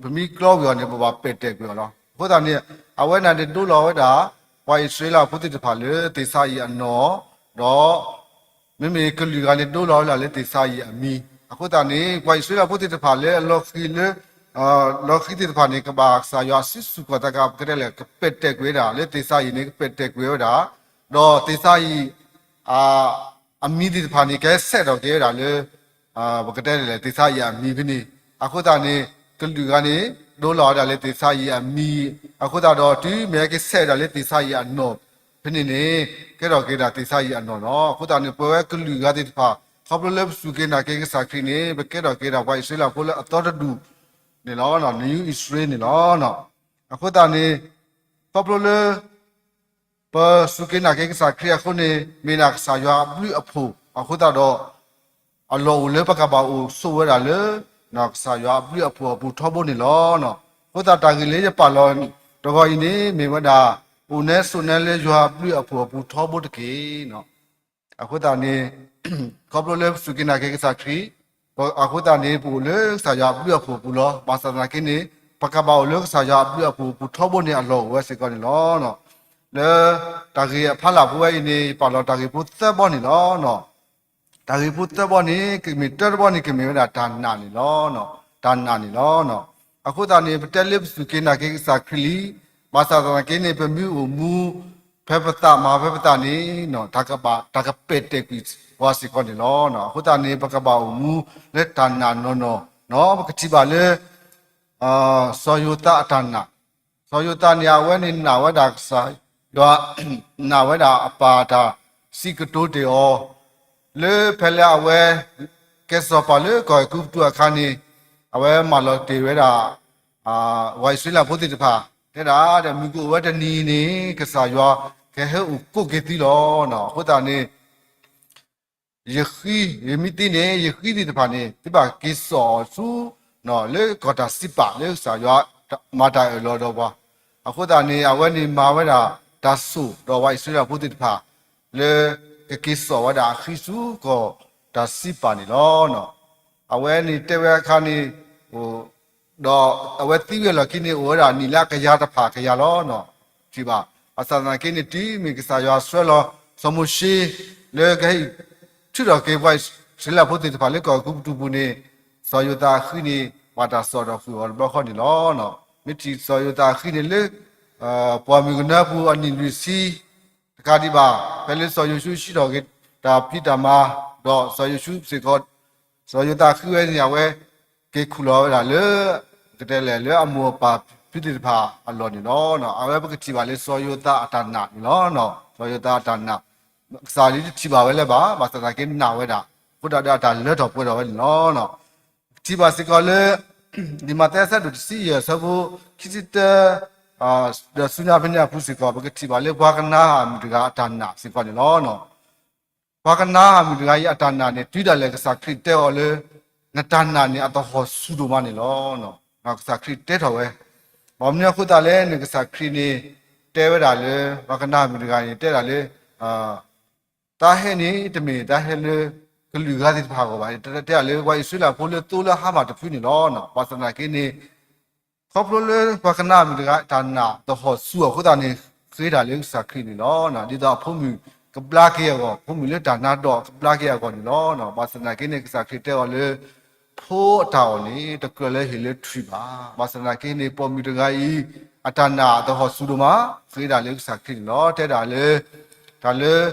ကျီကွံာ်အီၤန့ၣ် ပဘၣ်ပဲာ်တဲာ်ကွံာ်အီၤလီၤ. အဃိသတးန့ၣ် အဝဲန့ၣ်ဒိလီၤဝဲဒၣ် ပှၤအံၣ်စရ့လးဖိသ့ၣ်တဖၣ်လၢသ့ၣ်စၤယံးအနီၢ်, ဒီး မ့မ့ၢ်ကလုာ်ဂၤန့ၣ်ဒိလီၤဝဲဒၣ်လၢသ့ၣ်စၤယံးအမံၤ, အဃိသတးန့ၣ် ပှၤအံၣ်စရ့လးဖိသ့ၣ်တဖၣ်လၢအလီၤဃံၤလၢ လီၤဃံၤသ့ၣ်တဖၣ်န့ၣ် ကဘၣ်ကစၢ်ယွၤအစုဆူၣ်ကီၢ်သးကါ ပကတဲလဲၣ် ကပဲာ်တဲာ်ကွံာ်ဝဲဒၣ် လၢသ့ၣ်စၤယံးန့ၣ် ကပဲာ်တဲာ်ကွံာ်ဝဲဒၣ်, ဒီးသ့ၣ်စၤယံး အမံၤသ့ၣ်တဖၣ်န့ၣ် ကဟဲဆဲးထီၣ်က့ၤဝဲဒၣ်လၢ ပကတဲလဲၣ် သ့ၣ်စၤယံးအမံၤဖဲန့ၣ်, အဃိသတးန့ၣ် ကလုာ်ဂၤန့ၣ် ဒိလီၤဝဲဒၣ်လၢသ့ၣ်စၤယံးအမံၤ, အဃိသတးဒီး တုၤမ့ၢ်ဟဲက့ၤဆဲးဝဲဒၣ်လၢသ့ၣ်စၤယံးအနီၢ်ဖဲန့ၣ်န့ၣ် ကဲထီၣ်က့ၤဝဲဒၣ်သ့ၣ်စၤယံးအနီၢ်လီၤ. အဃိသတးန့ၣ် ပဝဲကလုာ်ဂၤသ့ၣ်တဖၣ် ခီဖျိလၢပစူၢ်က့ၤနာ်က့ၤကစၢ်ခရံာ်န့ၣ် ပကဲထီၣ်က့ၤဝဲဒၣ်ပှၤအံၣ်စရ့လးဖိလၢအသီတဒူၣ်န့ၣ်လီၤ, New Israel န့ၣ်လီၤ. အဃိသတးန့ၣ် ခီဖျိလၢ ပစူၢ်က့ၤနာ်က့ၤကစၢ်ခရံာ်အဃိန့ၣ် မ့ၢ်ဒၣ်ကစၢ်ယွၤအဘျုးအဖှိၣ်အဃိသတးဒီး အလီၢ်အိၣ်လၢပကဘၣ်အိၣ်ဆိးဝဲဒၣ်လၢ ကစၢ်ယွၤအဘျုးအဖှိၣ်အပူၤထီဘိန့ၣ်လီၤ. အဃိသတးတၢ်ဂ့ၢ်လၢယပာ်လီၤတဂီၤအံၤန့ၣ် မ့ၢ်ဝဲဒၣ် အိၣ်နဲဆိးနဲလၢယွၤအဘျုးအဖှိၣ်အပူၤထီဘိတက့ၢ်. အဃိသတးန့ၣ် ခီဖျိလၢပစူၢ်က့ၤနာ်က့ၤကစၢ်ခရံာ် အဃိသတးန့ၣ် ပအိၣ်လၢကစၢ်ယွၤအဘျုးအဖှိၣ်အပူၤလီၤ. ဘၣ်ဆၣ်သနာ်က့န့ၣ် ပကဘၣ်အိၣ်လၢကစၢ်ယွၤအဘျုးအဖှိၣ်အပူၤထီဘိန့ၣ် အလီၢ်အိၣ်ဝဲစ့ၢ်ကီးန့ၣ်လီၤ. လၢတၢ်ဂ့ၢ်အဖီလာ်ပဝဲအံၤန့ၣ် ယပာ်လီၤတၢ်ဂ့ၢ်ဖိသၢဘီန့ၣ်လီၤ. တၢ်ဂ့ၢ်ဖိသၢဘီန့ၣ် ကမ့ၢ်တၢတဘီန့ၣ် ကမ့ၢ်ဝဲဒၣ်တၢ်နာ်န့ၣ်လီၤ. တၢ်နာ်န့ၣ်လီၤ. အဃိသတးန့ၣ် ပတဲလၢပစူၢ်က့ၤနာ်က့ၤကစၢ်ခရံာ်လံ, ဘၣ်ဆၣ်သနာ်က့န့ၣ် ပမ့ၢ်အိၣ်မူ ဖဲပသးမၤဖဲပသးန့ၣ် တၢ်ကဘၣ် တၢ်ကပဲာ်တဲာ်ကွံာ်ပှၤစ့ၢ်ကီးန့ၣ်လီၤ. အဃိသတးန့ၣ် ပကဘၣ်အိၣ်မူလၢတၢ်နာ်နီၢ်နီၢ်, ပကထံၣ်ဘၣ်လၢ စီၤယိၤသးအတၢ်နာ်, စီၤယိၤသးန့ၣ် အဝဲန့ၣ်နာ်ဝဲဒၣ်ကစၢ်ယွၤ, နာ်ဝဲဒၣ်အပၢ်တၢ်စံးကတိၤတ့ၢ်အီၤ, လၢဖဲလၢအဝဲ ကဲစီၤပၤလၢကီၢ်အဲၤကူပတူးအခါန့ၣ် အဝဲမၢလီၤတ့ၢ်ဝဲဒၣ် ပှၤအံၣ်စရ့လးဖိသ့ၣ်တဖၣ် တဲဒၣ်ဒီး မုၢ်ကအိၣ်ဝဲတနံၤန့ၣ် ကစၢ်ယွၤကဟဲအိၣ်ကိးက့ၤသုလီၤ. အဃိသတးန့ၣ် ယဃံ, ယမ့ၢ်သံန့ၣ် ယဃံသ့ၣ်တဖၣ်န့ၣ် သုဘၣ်က့ၤစိာ်အီၤဆူ လၢကီၢ်တၢ်စံးပာ်လၢကစၢ်ယွၤမၤတၢ်အၢၣ်လီၤဒီးပှၤ, အဃိသတးန့ၣ် အဝဲန့ၣ်မၤဝဲဒၣ်တၢ်စိာ်ဒီးပှၤအံၣ်စရ့လးဖိသ့ၣ်တဖၣ် လၢကက့ၤစိာ်ဝဲဒၣ်အဃံဆူကီၢ်တၢ်စံးပာ်န့ၣ်လီၤ. အဝဲန့ၣ်တဲဝဲအခါန့ၣ် ဒီးအဝဲသံဝံၤအလီၢ်ခံန့ၣ် အိၣ်ဝဲဒၣ်နံၣ်လၢအကယၤတဖၣ်ကယၤလီၤ. ထံၣ်ဘၣ်, ဘၣ်ဆၣ်သနာ်က့န့ၣ် တုၤမ့ၢ်ကစၢ်ယွၤဆှၢလီၤစီၤမိၤၡ့ လၢကဟဲ ထုးထီၣ်က့ၤပှၤအံၣ်စရ့လးဖိသ့ၣ်တဖၣ်လၢကီၢ်အဲၤကူပတူးပူၤန့ၣ် စီၤယိၤသးအဃံန့ၣ် ဘၣ်တၢ်စိာ်ဒီးဃုာ်အီၤတဘျီဃီန့ၣ်လီၤ. မ့ၢ်ထံၣ်စီၤယိၤသးအဃံန့ၣ်လၢ ပှၢ်မုၢ်ကနၢပူၤအနံၣ်လွံၢ်ဆံ တကးဒံးဘၣ် ဖဲလၢစီၤယိၤၡူစံးထီၣ်က့ၤတၢ်ဖံးတၢ်မၤ ဒီးစီၤယိၤၡူစ့ၢ်ကီး စီၤယိၤသးဃံဝဲန့ၣ် အဝဲက့ၤခူၣ်လီၤဝဲဒၣ်လၢ ကတဲလဲၣ် လၢအမိၢ်အပၢ်ဖံဖုသ့ၣ်တဖၣ်အလီၢ်န့ၣ်လီၤ. အဝဲပကထံၣ်ဘၣ်လၢစီၤယိၤသးအတၢ်နာ်န့ၣ်လီၤ. စီၤယိၤသးအတၢ်နာ် ကစၢ်လံတထံၣ်ဘၣ်ဝဲလၢၤဘၣ်, ဘၣ်ဆၣ်သနာ်က့နာ်ဝဲဒၣ်, အဃိဒၣ်ဒီးအတၢ်လၢထီၣ်ပှဲၤထီၣ်ဝဲန့ၣ်လီၤ. ပကထံၣ်ဘၣ်စ့ၢ်ကီးလၢ လံာ်မးသဲအဆၢဒိၣ်တဆံယဲၢ်အဆၢဖိ ခံဆံတၢ ဒီးဆူညါဖဲန့ၣ်အပူၤစ့ၢ်ကီး ပကထံၣ်ဘၣ်လၢပှၤကနၤဧၣ်မုၣ်တဂၤအတၢ်နာ်စ့ၢ်ကီးန့ၣ်လီၤ. ပှၤကနၤဧၣ်မုၣ်တဂၤအံၤအတၢ်နာ်န့ၣ် တုၤဒၣ်လဲာ်ကစၢ်ခရံာ်တဲအီၤလၢ နတၢ်နာ်န့ၣ်အသဟီၣ်ဆူၣ်ဒိၣ်မးန့ၣ်လီၤ. ကစၢ်ခရံာ်တဲထီၣ်ဝဲ, ဘၣ်မနုၤအဃိသတးလဲၣ်န့ၣ် ကစၢ်ခရံာ်န့ၣ် တဲဝဲဒၣ်လၢ ပှၤကနၤဧၣ်မုၣ်တဂၤန့ၣ် တဲဒၣ်လၢ တၢ်ဟဲန့ၣ် တမ့ၢ်တၢ်ဟဲလၢ ကလုာ်ဂၤသ့ၣ်တဖၣ်အဂီၢ်ဘၣ်, တဲဒၣ်လၢ ပှၤအံၣ်စရ့လးဖိလၢသိလၢဟါမၢ်တဖုန့ၣ်လီၤ. ဘၣ်ဆၣ်သနာ်က့န့ၣ် ခီဖျိလၢပှၤကနၤဧၣ်မုၣ်တဂၤအတၢ်နာ်သဟီၣ်ဆူၣ်အဃိသတးန့ၣ် ဃ့တၢ်လၢကစၢ်ခရံာ်န့ၣ်လီၤ. ဒ်သိးအဖိမုၣ်ကဘျါက့ၤအဂီၢ်, ဖိမုၣ်လၢတၢ်နါဒီးကဘျါက့ၤအဂီၢ်န့ၣ်လီၤ. ဘၣ်ဆၣ်သနာ်က့န့ၣ် ကစၢ်ခရံာ်တဲအီၤလၢ ဖိအတၢ်အီၣ်န့ၣ် တကြၢးလၢဟ့ၣ်လၢထွံၣ်ဘၣ်. ဘၣ်ဆၣ်သနာ်က့န့ၣ် ပိာ်မုၣ်တဂၤအံၤ အတၢ်နာ်သဟီၣ်ဆူၣ်ဒိၣ်မး, ဃ့တၢ်လၢကစၢ်ခရံာ်န့ၣ်လီၤ. တဲဒၣ်လၢ တၢ်လၢ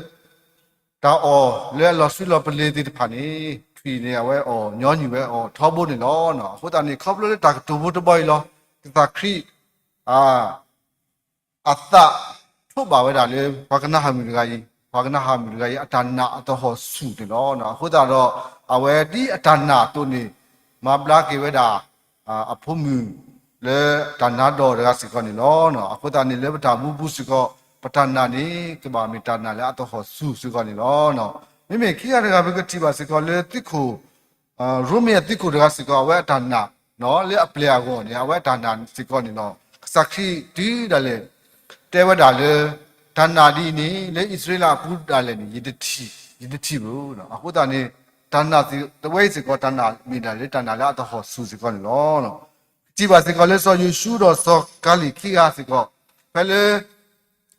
တၢ်အီၣ်လၢအလီၤစူလီၤပလ့ၤသ့ၣ်တဖၣ်န့ၣ် ထွံၣ်န့ၣ် အဝဲအီၣ်, ညီနုၢ်ဝဲအီၣ်ထီဘိန့ၣ်လီၤ. အဃိသတးန့ၣ် ခီဖျိလၢတၢ်ကတိၤဖိတဘီအံၤလီၤ. ကစၢ်ခရံာ် အသးထိးဘၣ်ဝဲဒၣ်လၢ ပှၤကနၤဧၣ်မုၣ်တဂၤအံၤ, ပှၤကနၤဧၣ်မုၣ်တဂၤအံၤ အတၢ်နာ်အသဟီၣ်ဆူၣ်န့ၣ်လီၤ. အဃိသတးဒီး အဝဲဒ်အတၢ်နာ်အသိးန့ၣ် မၤဘျါက့ၤဝဲဒၣ် အဖိမုၣ်လၢတၢ်နါဒီးတဂၤစ့ၢ်ကီးန့ၣ်လီၤ. အဃိသတးန့ၣ် လၢပတၢ်မူပူၤစ့ၢ်ကီး ပတၢ်နာ်န့ၣ် ကဘၣ်မ့ၢ်တၢ်နာ်လၢအသဟီၣ်ဆူၣ်စ့ၢ်ကီးန့ၣ်လီၤ. မ့မ့ၢ်ခံဂၤတဂၤ ပကထံၣ်ဘၣ်စ့ၢ်ကီးလၢသုးခိၣ် ရိမ့ၤအသုးခိၣ်တဂၤစ့ၢ်ကီး အဝဲအတၢ်နာ် လၢအပျဲၢ်အဂီၢ်န့ၣ် အဝဲအတၢ်နာ်စ့ၢ်ကီးန့ၣ်လီၤ. ကစၢ်ခရံာ်တုၤဒၣ်လဲာ် တဲဝဲဒၣ်လၢ တၢ်နာ်ဒ်အံၤန့ၣ် လၢအံၣ်စရ့လးအပူၤဒၣ်လဲာ်န့ၣ် ယတထံၣ်, ယတထံၣ်ဘၣ်. အဃိသတးန့ၣ် တၢ်နာ်တဝဲအံၤစ့ၢ်ကီး တၢ်နာ်မ့ၢ်ဒၣ်လၢတၢ်နာ်လၢအသဟီၣ်ဆူၣ်စ့ၢ်ကီးန့ၣ်လီၤ. ထံၣ်ဘၣ်စ့ၢ်ကီးလၢစီၤယိၤၡူဒီးစီၤကၤလံၣ်ခံဂၤစ့ၢ်ကီး, ဖဲလၢ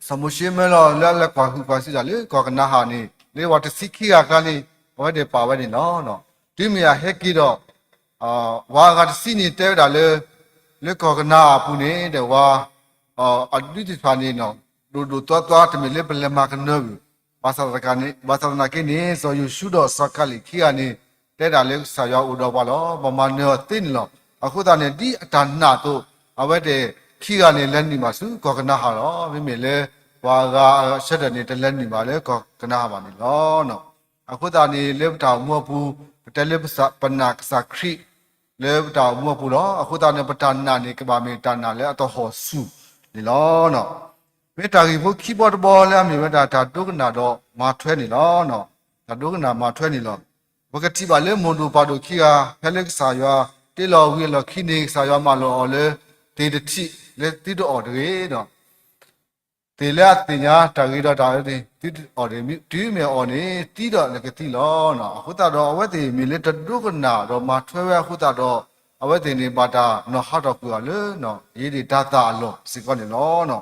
စီၤမိၤၡ့မၢလီၤလၢအလဲၤကွၢ်ဟုၣ်ကွၢ်စံးတၢ်လၢကီၢ်ကနၤအၣ်န့ၣ် လၢပှၤတဆံခံဂၤအကျါန့ၣ် အဝဲသ့ၣ်ပာ်ဝဲန့ၣ်လီၤ. တုၤမ့ၢ်အဟဲက့ၤဒီး ပှၤအဂၤတဆံန့ၣ်တဲဝဲဒၣ်လၢ လၢကီၢ်ကနၤအၣ်အပူၤန့ၣ်ဒီး ပှၤ အဒူသ့ၣ်တဖၣ်န့ၣ် ဒိၣ်ဒိၣ်သွါသွါ တမ့ၢ်လၢပလဲၤမၤကနၢၤဘၣ်. ဘၣ်ဆၣ်သနာ်က့န့ၣ် စီၤယိၤၡူဒီးစီၤကၤလံၣ်ခံဂၤန့ၣ် တဲဒၣ်လၢကစၢ်ယွၤအိၣ်ဒီးပှၤလီၤ. ပမၤနၢၤအီၤသ့န့ၣ်လီၤ. အဃိသတးန့ၣ် ဒ်အတၢ်နာ်အသိး အဝဲသ့ၣ်ခံဂၤန့ၣ် လဲၤနုာ်ဘၣ်ဆူကီၢ်ကနၤအၣ်လီၤ. မ့မ့ၢ်လၢ ပှၤအဂၤအဆၢထၢၣ်န့ၣ် တလဲၤနုာ်ဘၣ်လၢကီၢ်ကနၤအၣ်ဘၣ်န့ၣ်လီၤ. အဃိသတးန့ၣ် လၢပတၢ်အိၣ်မူအပူၤ ပတဲလၢပနာ်ကစၢ်ခရံာ် လၢပတၢ်အိၣ်မူအပူၤလီၤ. အဃိသတးန့ၣ် ပတၢ်နာ်န့ၣ် ကဘၣ်မ့ၢ်တၢ်နာ်လၢအတဟီၣ်ဆူၣ်န့ၣ်လီၤ. မ့ၢ်တၢ်ဂ့ၢ်ဖိခံဘီတဘီလၢအမ့ၢ်ဝဲဒၣ်တၢ်ဒိကနၣ်ဒီးမၤထွဲန့ၣ်လီၤ. တၢ်ဒိကနၣ်မၤထွဲန့ၣ်လီၤ. ပကထံၣ်ဘၣ်လၢမိၢ်ဒိၣ်ပၢ်ဒိၣ်ခံဂၤ ဖဲလၢကစၢ်ယွၤတ့လီၤဝံၤအလီၢ်ခံန့ၣ် ကစၢ်ယွၤမၢလီၤအီၤလၢ သ့ၣ်တထံၣ်လၢသုတအီၣ်တဂ့ၤဒီး သ့ၣ်လၢအသ့ၣ်ညါတၢ်ဂ့ၤဒီးတၢ်အၢန့ၣ် သုတအီၣ်တဂ့ၤ, တုၤမ့ၢ်အီၣ်န့ၣ် သံဒီးနကသံလီၤ. အဃိသတးဒီး အဝဲသ့ၣ်မ့ၢ်လၢတဒိကနၣ်ဒီးမၤထွဲဝဲအဃိသတးဒီး အဝဲသ့ၣ်န့ၣ်ဘၣ်တၢ်နီၣ်ဟးထီၣ်ကွံာ်အီၤလၢ ယ့ဒ့ၣ်တၤသၣ်အလီၢ်စ့ၢ်ကီးန့ၣ်လီၤ.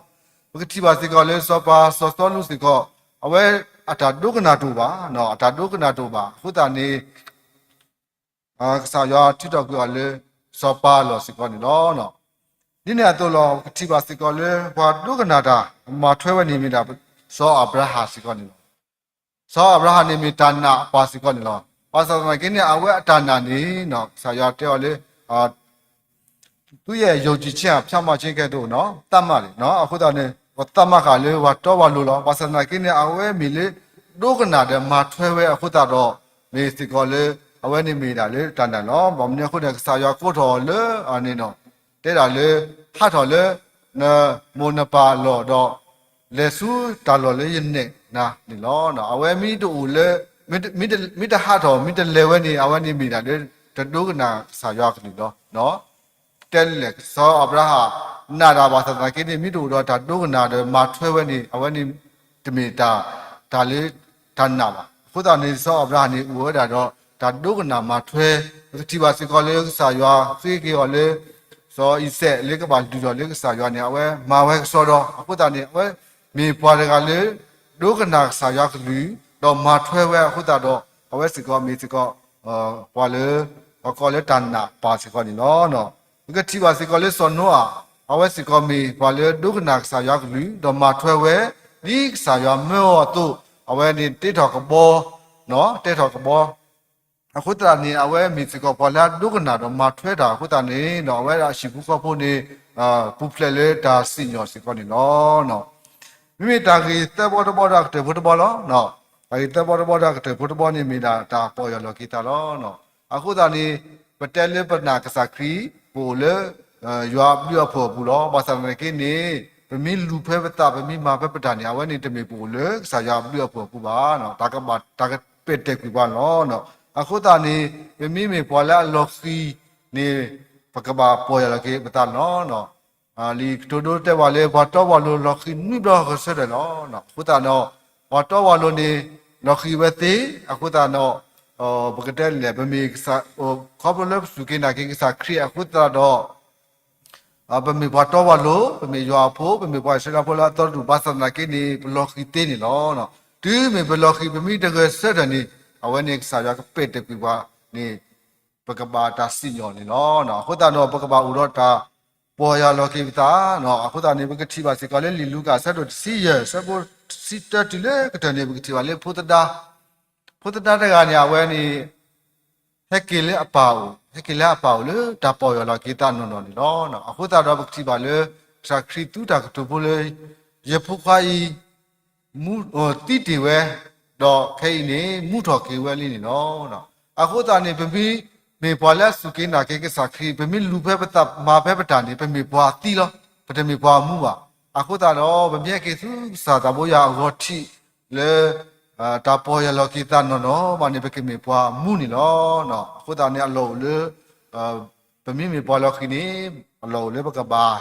ပကထံၣ်ဘၣ်စ့ၢ်ကီးလၢစီၤပၤစီၤစီလူးစ့ၢ်ကီး အဝဲအတၢ်ဒိကနၣ်တအိၣ်ဘၣ်, အတၢ်ဒိကနၣ်တအိၣ်ဘၣ်. အဃိသတးန့ၣ် ကစၢ်ယွၤထုးထီၣ်ကွံာ်အီၤလၢ စီၤပၤအလီၢ်စ့ၢ်ကီးန့ၣ်လီၤ. ဒ်န့ၣ်အသိးလီၤ ပကထံၣ်ဘၣ်စ့ၢ်ကီးလၢ ပှၤဒိကနၣ်တၢ်မၤထွဲဝဲန့ၣ်မ့ၢ်ဒၣ် စီၤအၤဘြၤဟၣ်စ့ၢ်ကီးန့ၣ်လီၤ. စီၤအၤဘြၤဟၣ်န့ၣ်မ့ၢ်တၢ်နာ်အပၢ်စ့ၢ်ကီးန့ၣ်လီၤ. ဘၣ်ဆၣ်သနာ်က့န့ၣ် အဝဲအတၢ်နာ်န့ၣ် ကစၢ်ယွၤတဲအီၤလၢ သူ့ရဲ့ယုံကြည်ခြင်းဟာ ဖြောင့်မတ်ခြင်းကဲ့သို့ သတ်မှတ်တယ်. အဃိသတးန့ၣ် ပသတ်မှတ်ဃာ်လၢပှၤတီပှၤလိၤလီၤ. ဘၣ်ဆၣ်သနာ်က့န့ၣ် အဝဲမ့ၢ်လၢ ဒိကနၣ်ဒီးမၤထွဲဝဲအဃိသတးဒီး မ့ၢ်စ့ၢ်ကီးလၢ အဝဲန့ၣ်မ့ၢ်ဒၣ်လၢတၢ်နာ်လီၤ. ဘၣ်မနုၤအဃိန့ၣ် ကစၢ်ယွၤကိးထီၣ်လၢအန့ၣ်ဒီး တဲဒၣ်လၢ ဟးထီၣ်လၢ နမိၢ်နပၢ်အလီၢ်ဒီး လဲၤဆူတၢ်လီၢ်လၢယနဲၣ်နၤန့ၣ်လီၤ. အဝဲမ့ၢ်တအိၣ်လၢ မ့ၢ်တဟးထီၣ် မ့ၢ်တလဲၤဝဲန့ၣ် အဝဲန့ၣ်မ့ၢ်ဒၣ်လၢ တဒိကနၣ်ကစၢ်ယွၤအကလုၢ်လီၤ. တဲလဲၣ် စီၤအၤဘြၤဟၣ် နာ်တၢ်ဘၣ်ဆၣ်သနာ်က့န့ၣ် မ့ၢ်တအိၣ်ဒီးတၢ်ဒိကနၣ်ဒီးမၤထွဲဝဲန့ၣ် အဝဲန့ၣ်တမ့ၢ်တၢ် တၢ်လၢ တၢ်နာ်ဘၣ်. အဃိသတးန့ၣ် စီၤအၤဘြၤဟၣ်န့ၣ် အိၣ်ဝဲဒၣ်ဒီး တၢ်ဒိကနၣ်မၤထွဲ ပကထံၣ်ဘၣ်စ့ၢ်ကီးလၢကစၢ်ယွၤဃ့က့ၤအီၤလၢ စီၤအံၤစဲးလၢကဘၣ်လုၢ်ထီၣ်လၢကစၢ်ယွၤန့ၣ် အဝဲမၤဝဲကစီဒီ, အဃိသတးန့ၣ် အဝဲမ့ၢ်ပှၤတဂၤလၢ ဒိကနၣ်ကစၢ်ယွၤကလုၢ် ဒီးမၤထွဲဝဲအဃိသတးဒီး အဝဲစ့ၢ်ကီးမ့ၢ်စ့ၢ်ကီး ပှၤလၢ ပှၤကိးလၢတၢ်နာ်ပၢ်စ့ၢ်ကီးန့ၣ်လီၤ. ပကထံၣ်ဘၣ်စ့ၢ်ကီးလၢစီၤနိအၤ အဝဲစ့ၢ်ကီးမ့ၢ်ပှၤလၢဒိကနၣ်ကစၢ်ယွၤကလုၢ် ဒီးမၤထွဲဝဲ ဒ်ကစၢ်ယွၤမၢအီၤအသိး အဝဲန့ၣ်တ့ထီၣ်ကဘီ တ့ထီၣ်ကဘီ အဃိသတးန့ၣ် အဝဲမ့ၢ်စ့ၢ်ကီးပှၤလၢအဒိကနၣ်ဒီးမၤထွဲတၢ်အဃိသတးန့ၣ် အဝဲဒၣ်အဟံၣ်ဖိဃီဖိန့ၣ် ပူၤဖျဲးလၢတၢ်စံၣ်ညီၣ်စ့ၢ်ကီးန့ၣ်လီၤ. မ့မ့ၢ်တၢ်ဂ့ၢ်သၢဘီတဘီဒီးအကတၢၢ်ဖိတဘီလီၤ. တၢ်ဂ့ၢ်သၢဘီတဘီဒီးအကတၢၢ်ဖိတဘီန့ၣ် မ့ၢ်ဒၣ်တၢ်ပီၢ်ယၢ်လီၤက့ၤသးလီၤ. အဃိသတးန့ၣ် ပတဲလၢပနာ်ကစၢ်ခရံာ် ပအိၣ်လၢ ယွၤအဘျုးအဖှိၣ်အပူၤလီၤ. ဘၣ်ဆၣ်သနာ်က့န့ၣ် ပမ့ၢ်လူၤဖဲပသး ပမ့ၢ်မၤဖဲပတၢ်န့ၣ် အဝဲန့ၣ်တမ့ၢ်ပအိၣ်လၢကစၢ်ယွၤအဘျုးအဖှိၣ်အပူၤဘၣ်. တၢ်ကဘၣ်တၢ်ကပဲာ်တဲာ်ကွံာ်ပှၤလီၤ. အဃိသတးန့ၣ် ပမ့မ့ၢ်ပှၤလၢအလီၤဃံၤန့ၣ် ပကဘၣ်ပီၢ်ယၢ်လီၤက့ၤပသးလီၤ. လံာ်ကတိၤဒိတဲဝဲလၢ ပှၤတီပှၤလိၤလီၤဃံၤနွံဘျီဂဲၤဆၢထၢၣ်လီၤ. အဃိသတးဒီး ပှၤတီပှၤလိၤန့ၣ် လီၤဃံၤဝဲသ့, အဃိသတးဒီး ပကတဲလဲၣ် ပမ့ၢ် ခီဖျိလၢပစူၢ်က့ၤနာ်က့ၤကစၢ်ခရံာ်အဃိသတးဒီး ပမ့ၢ်ပှၤတီပှၤလိၤ, ပမ့ၢ်ယွၤအဖိ, ပမ့ၢ်ပှၤအံၣ်စရ့လးဖိလၢအသီတဒူၣ် ဘၣ်ဆၣ်သနာ်က့န့ၣ် ပလီၤဃံၤသ့န့ၣ်လီၤ. တုၤမ့ၢ်ပလီၤဃံၤ ပမ့ၢ်တဂဲၤဆၢထၢၣ်န့ၣ် အဝဲန့ၣ်ကစၢ်ယွၤကပဲာ်တဲာ်ကွံာ်ပှၤန့ၣ် ပကဘၣ်တၢ်စံၣ်ညီၣ်န့ၣ်လီၤ. အဃိသတးဒီး ပကဘၣ်အိၣ်ဒီးတၢ်ပီၢ်ယၢ်လီၤက့ၤပသး, အဃိသတးန့ၣ် ပကထံၣ်ဘၣ်စ့ၢ်ကီးလၢလံာ်လူၤကၣ်အဆၢဒိၣ်တဆံယဲၢ် အဆၢဖိတဆံတၢတုၤလၢကတၢၢ်န့ၣ် ပကထံၣ်ဘၣ်လၢဖိသဒါ, ဖိသဒါတဂၤန့ၣ် အဝဲန့ၣ် ဟဲက့ၤလၢအပၢ်အိၣ်, ဟဲက့ၤလၢအပၢ်အိၣ်လၢတၢ်ပီၢ်ယၢ်လီၤက့ၤသးနီၢ်နီၢ်န့ၣ်လီၤ. အဃိသတးဒီး ပကထံၣ်ဘၣ်လၢ ကစၢ်ခရံာ်သူတၢ်ကတိၤဖိလၢ ယဖိခွါအံၤ သံတ့ၢ်ဝဲ, ဒီးခဲအံၤန့ၣ် မူထီၣ်က့ၤဝဲလံန့ၣ်လီၤ. အဃိသတးန့ၣ် ပမ့ၢ်မ့ၢ်ပှၤလၢအစူၢ်က့ၤနာ်က့ၤကစၢ်ခရံာ်, ပမ့ၢ်လူၤဖဲပသးမၤဖဲပတၢ်န့ၣ် ပမ့ၢ်ပှၤသံလီၤ, ပတမ့ၢ်ပှၤမူဘၣ်. အဃိသတးဒီး ပမ့ၢ်ဟဲက့ၤဆူကစၢ်သးဘိယွၤအဂီၢ်ထံးလၢ တၢ်ပီၢ်ယၢ်လီၤက့ၤသးနီၢ်နီၢ်ဘၣ်န့ၣ် ပကမ့ၢ်ပှၤမူန့ၣ်လီၤ. အဃိသတးန့ၣ် အလီၢ်အိၣ်လၢ ပမ့မ့ၢ်ပှၤလီၤဃံၤန့ၣ် အလီၢ်အိၣ်လၢပကဘၣ်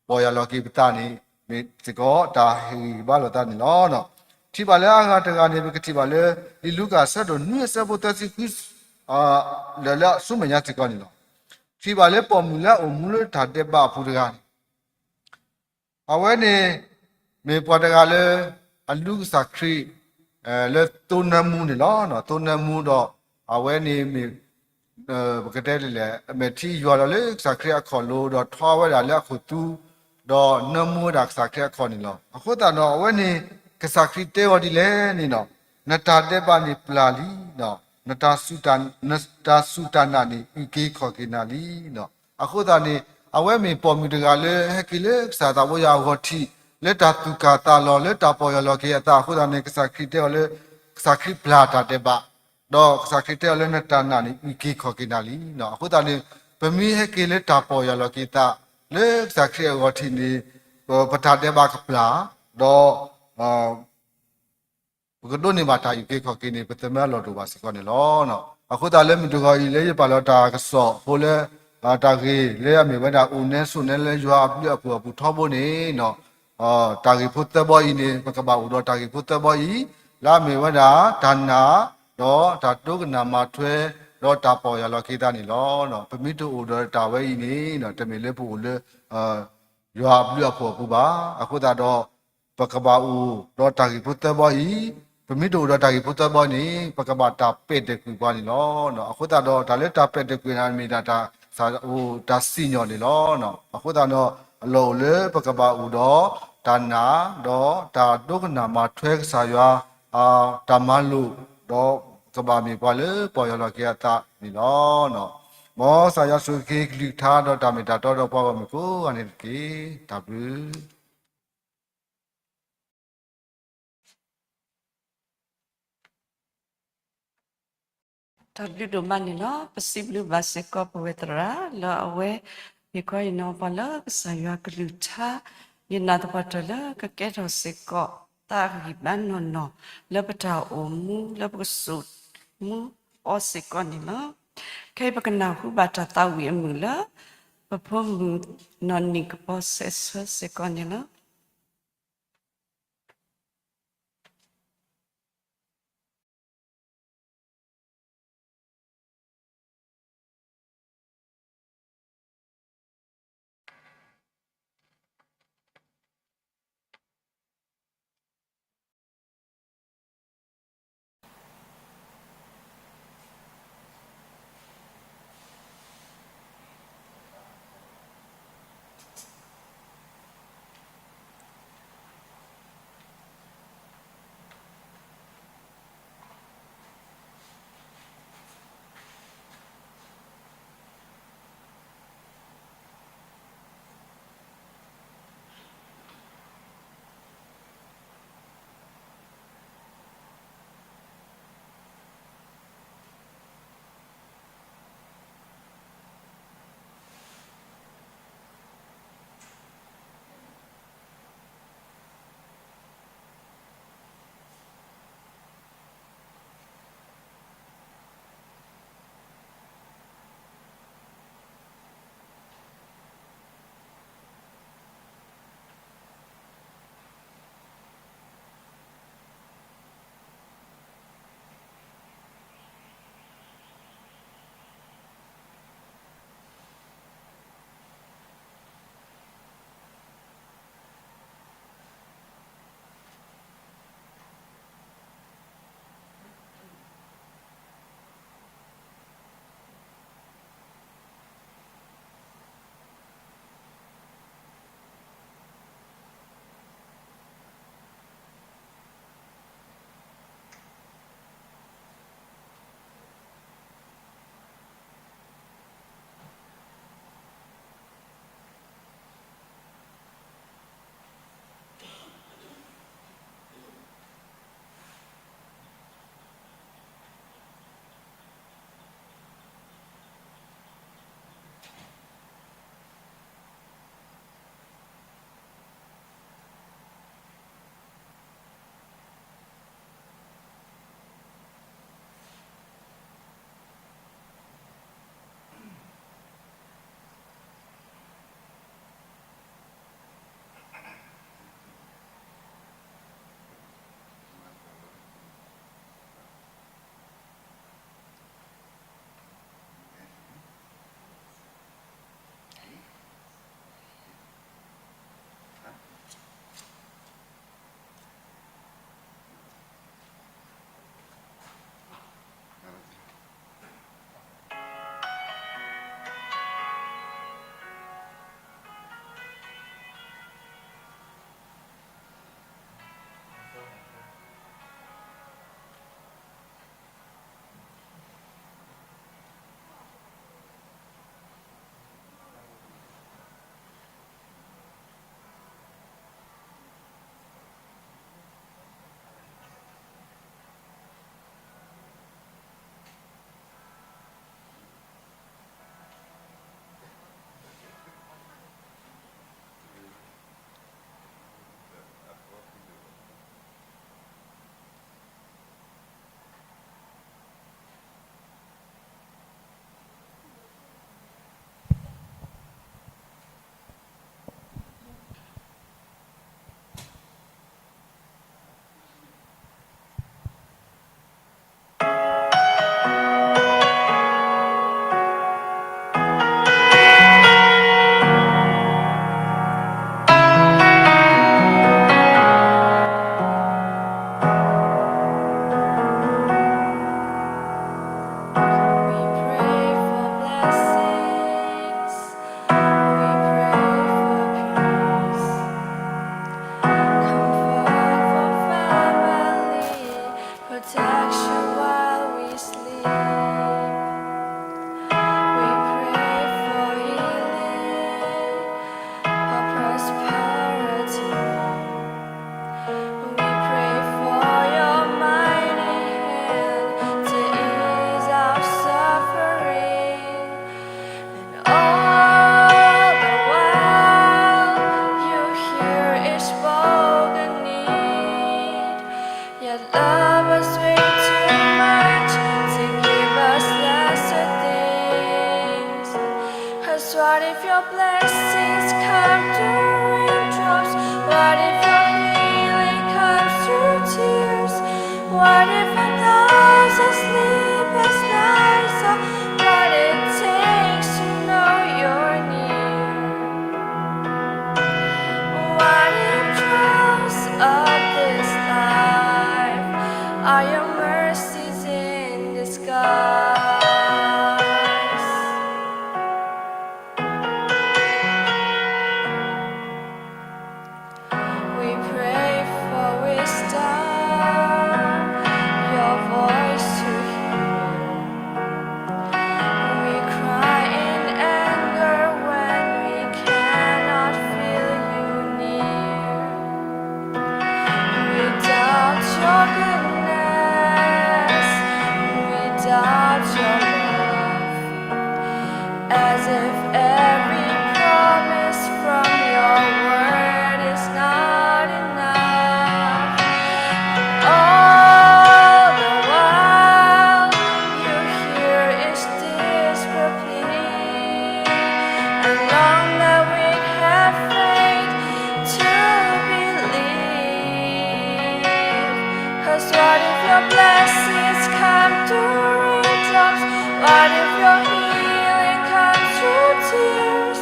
ပီၢ်ယၢ်လီၤက့ၤပသးန့ၣ် မ့ၢ်စ့ၢ်ကီးတၢ်ဟ့ၣ်ဂံၢ်ဘါလိာ်သးန့ၣ်လီၤ. ထံၣ်ဘၣ်လၢအဂၤတဂၤန့ၣ် ပကထံၣ်ဘၣ်လၢ လံာ်လူၤကၣ်အဆၢဒိၣ်နွံအဆၢဖိသၢဆံဃု လၢဆူမဲာ်ညါစ့ၢ်ကီးန့ၣ်လီၤ. ထံၣ်ဘၣ်လၢပိာ်မုၣ်လၢအအိၣ်မူလၢတၢ်ဒဲးဘးအပူၤတဂၤန့ၣ် အဝဲန့ၣ် မ့ၢ်ပှၤတဂၤလၢ အလူၤကစၢ်ခရံာ် လၢသိနၢမူန့ၣ်လီၤ. သိနၢမူဒီး အဝဲန့ၣ်မ့ၢ် ပကတဲလဲၣ် အမဲာ်ထံယွၤဒီးလၢကစၢ်ခရံာ်အခီၣ်လိၤ ဒီးထီဝဲဒၣ်လၢအခိၣ်သူ ဒီးနၢမူဝဲဒၣ်ကစၢ်ခရံာ်အခီၣ်န့ၣ်လီၤ. အဃိသတးဒီး အဝဲန့ၣ် ကစၢ်ခရံာ်တဲအီၤဒ်လဲၣ်န့ၣ်ဒီး နတၢ်ဒဲးဘးန့ၣ်ပျၢ်လံ, နတၢ်စူၢ်တၢ်နာ်န့ၣ် အုၣ်က့ၤခီၣ်က့ၤနၤလံ. အဃိသတးန့ၣ် အဝဲမ့ၢ်ပိာ်မုၣ်တဂၤလၢဟဲက့ၤလၢကစၢ်သးဘိယွၤအဂီၢ်ထံး လၢတၢ်သူၣ်ကၢ်သးလီၤ လၢတၢ်ပီၢ်ယၢ်လီၤက့ၤအသးအဃိသတးန့ၣ် ကစၢ်ခရံာ်တဲအီၤလၢ ကစၢ်ခရံာ်ပျၢ်တၢ်ဒဲးဘး, ဒီးကစၢ်ခရံာ်တဲအီၤလၢနတၢ်နာ်န့ၣ် အုၣ်က့ၤခီၣ်က့ၤနၤလံ. အဃိသတးန့ၣ် ပမ့ၢ်ဟဲက့ၤလၢတၢ်ပီၢ်ယၢ်လီၤက့ၤသး လၢကစၢ်ခရံာ်အဂီၢ်ထံးန့ၣ် ပတၢ်ဒဲးဘးကပျၢ်, ဒီး ပကဒိးန့ၢ်ဘၣ်တၢ်အုၣ်က့ၤခီၣ်က့ၤန့ၣ် ပသးမၢလီၢ်တအိၣ်ဘၣ်စ့ၢ်ကီးန့ၣ်လီၤ. အဃိသတးလၢမုၢ်တဂီၤအံၤ လၢယပာ်လီၤတၢ်ကစီၣ်ဖိလၢ တၢ်ဂ့ၢ်လၢအမ့ၢ်ဝဲဒၣ် အိၣ်နဲဆိးနဲလၢယွၤအဘျုးအဖှိၣ်အပူၤထီဘိန့ၣ် တၢ်ဂ့ၢ်ဖိသၢဘီအံၤန့ၣ် ပကဘၣ်အိၣ်ဒီးတၢ်ဂ့ၢ်ဖိသၢဘီအံၤ လၢအမ့ၢ်ဝဲဒၣ် တၢ်နာ် ဒီးတၢ်ဒိကနၣ်မၤထွဲ ဒီးတၢ်ပီၢ်ယၢ်လီၤက့ၤသးန့ၣ်လီၤ. ပမ့ၢ်တအိၣ်ဒီးတၢ်ဝဲအံၤန့ၣ် တမ့ၢ်လၢပအိၣ်လၢ ယွၤအဘျုးအဖှိၣ်အပူၤဘၣ်. အဃိသတးဒီး ပကဘၣ်အိၣ်ဒီးတၢ်ဂ့ၢ်ဖိသၢဘီအံၤ, ပမ့ၢ်တအိၣ်ဒီးတၢ်ဂ့ၢ်ဖိသၢဘီန့ၣ် ပကဘၣ်တၢ်ပဲာ်တ့ၢ်ကွံာ်ပှၤန့ၣ်လီၤ. အဃိသတးဒီး တၢ်လၢတၢ်ပဲာ်တ့ၢ်ကွံာ်န့ၣ် မ့ၢ်ဒၣ်တၢ်စံၣ်ညီၣ်န့ၣ်လီၤ. အဃိသတးဒီး အလီၢ်အိၣ်လၢပကဘၣ်အိၣ်ဒီးတၢ်နာ် ဒီးတၢ်ဒိကနၣ်မၤထွဲကစၢ်ယွၤ တၢ်မၤလိာ်, ဒီးကဘၣ်မ့ၢ်ပှၤလၢပီၢ်ယၢ်လီၤက့ၤအသးန့ၣ်လီၤ. မ်ကစၢ်ယွၤဆိၣ်ဂ့ၤက့ၤကလုၢ်ကထါဒီးတၢ်မ့ၢ်တၢ်တီဒီးပှၤဂီၢ်မုၢ်ကိးဂၤန့ၣ်တက့ၢ်. တၢ်ဘျုး တၢ်ဘျုးဒိၣ်မးန့ၣ်လီၤ. ပစံးဘျုးဘၣ်စ့ၢ်ကီးပဝဲသရၣ် လၢအဝဲ မ့ၢ်ကွၢ်ယနီၤပှၤလၢကစၢ်ယွၤကလုၢ်ကထါ ယနာ်သပှၢ်တၢၢ်လၢကကဲထီၣ်စ့ၢ်ကီး သးအဂံၢ်ဘါနီၢ်နီၢ် လၢပတၢ်အိၣ်မူ လၢပကစိာ်မူအီၤစ့ၢ်ကီးန့ၣ်လီၤ. ခဲအံၤပကနၢ်ဟူဘၣ်တၢ်သးဝံၣ်အမုာ်လၢ ပဖိမုၣ်နီၢ်နံၣ်ကပီၤစဲးဆၢစ့ၢ်ကီးန့ၣ်လီၤ. your goodness, we doubt your love. As if every promise from your word is not enough. All the while, you hear each desperate plea, and long that we have faith to believe. 'Cause what if your blessings come through raindrops? What if your healing comes through tears?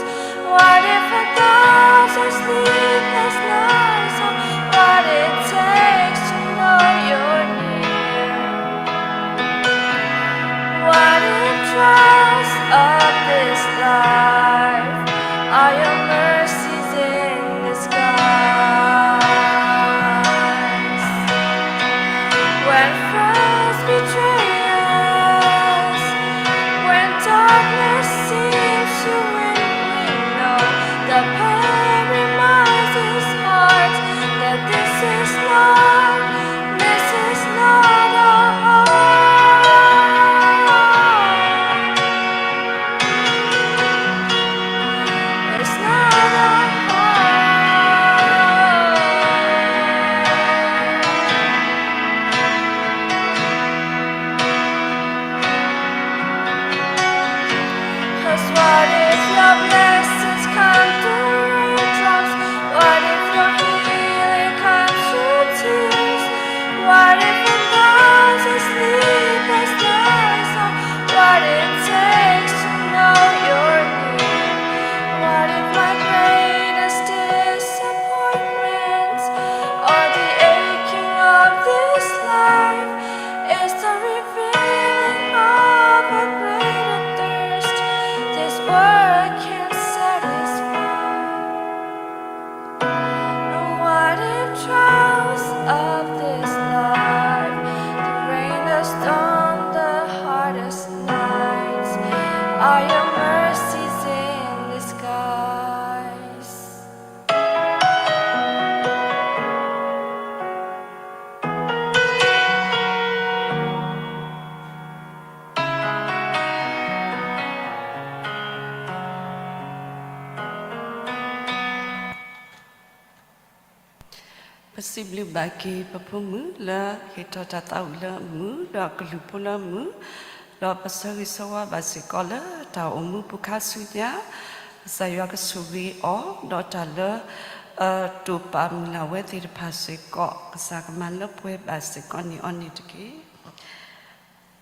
What if a thousand sleepless nights are what it takes to know you're near? What if trials of this life are your mercies in disguise? When friends betray us, when darkness seems to win, we know the pain reminds his heart that this is not, this is not our home. It's not our home. 'Cause what if your blessings come through raindrops? What if your healing comes through tears? What if a thousand sleepless nights are what it takes to know you're near? What if my greatest disappointment or the aching of this life is the revealing of a greater thirst this world can't satisfy? And what if trials of this life, the rain, the storm, the hardest nights are your mercies in disguise? ပစံးဘျုးဘၣ်က့ၤပဖိမုၣ်လၢဟ့ၣ်ထီၣ်တၢ်သးဝံၣ်လၢအမုာ် ဒီးကလုၢ်ဖိလၢအမုာ်, ဒီးပဆၢဂ့ၤဆၢဝါဘၣ်စ့ၢ်ကီးလၢတၢ်အိၣ်မူပူၤခါဆူညါ, ကစၢ်ယွၤကဆိၣ်ဂ့ၤအီၤ, ဒီးတၢ်လၢ တိာ်ပာ်မုၢ်လၢ်ဝဲသ့ၣ်တဖၣ်စ့ၢ်ကီး ကစၢ်ကမၤလၢပှဲၤဘၣ်စ့ၢ်ကီးန့ၢ်အီၤန့ၣ်တက့ၢ်.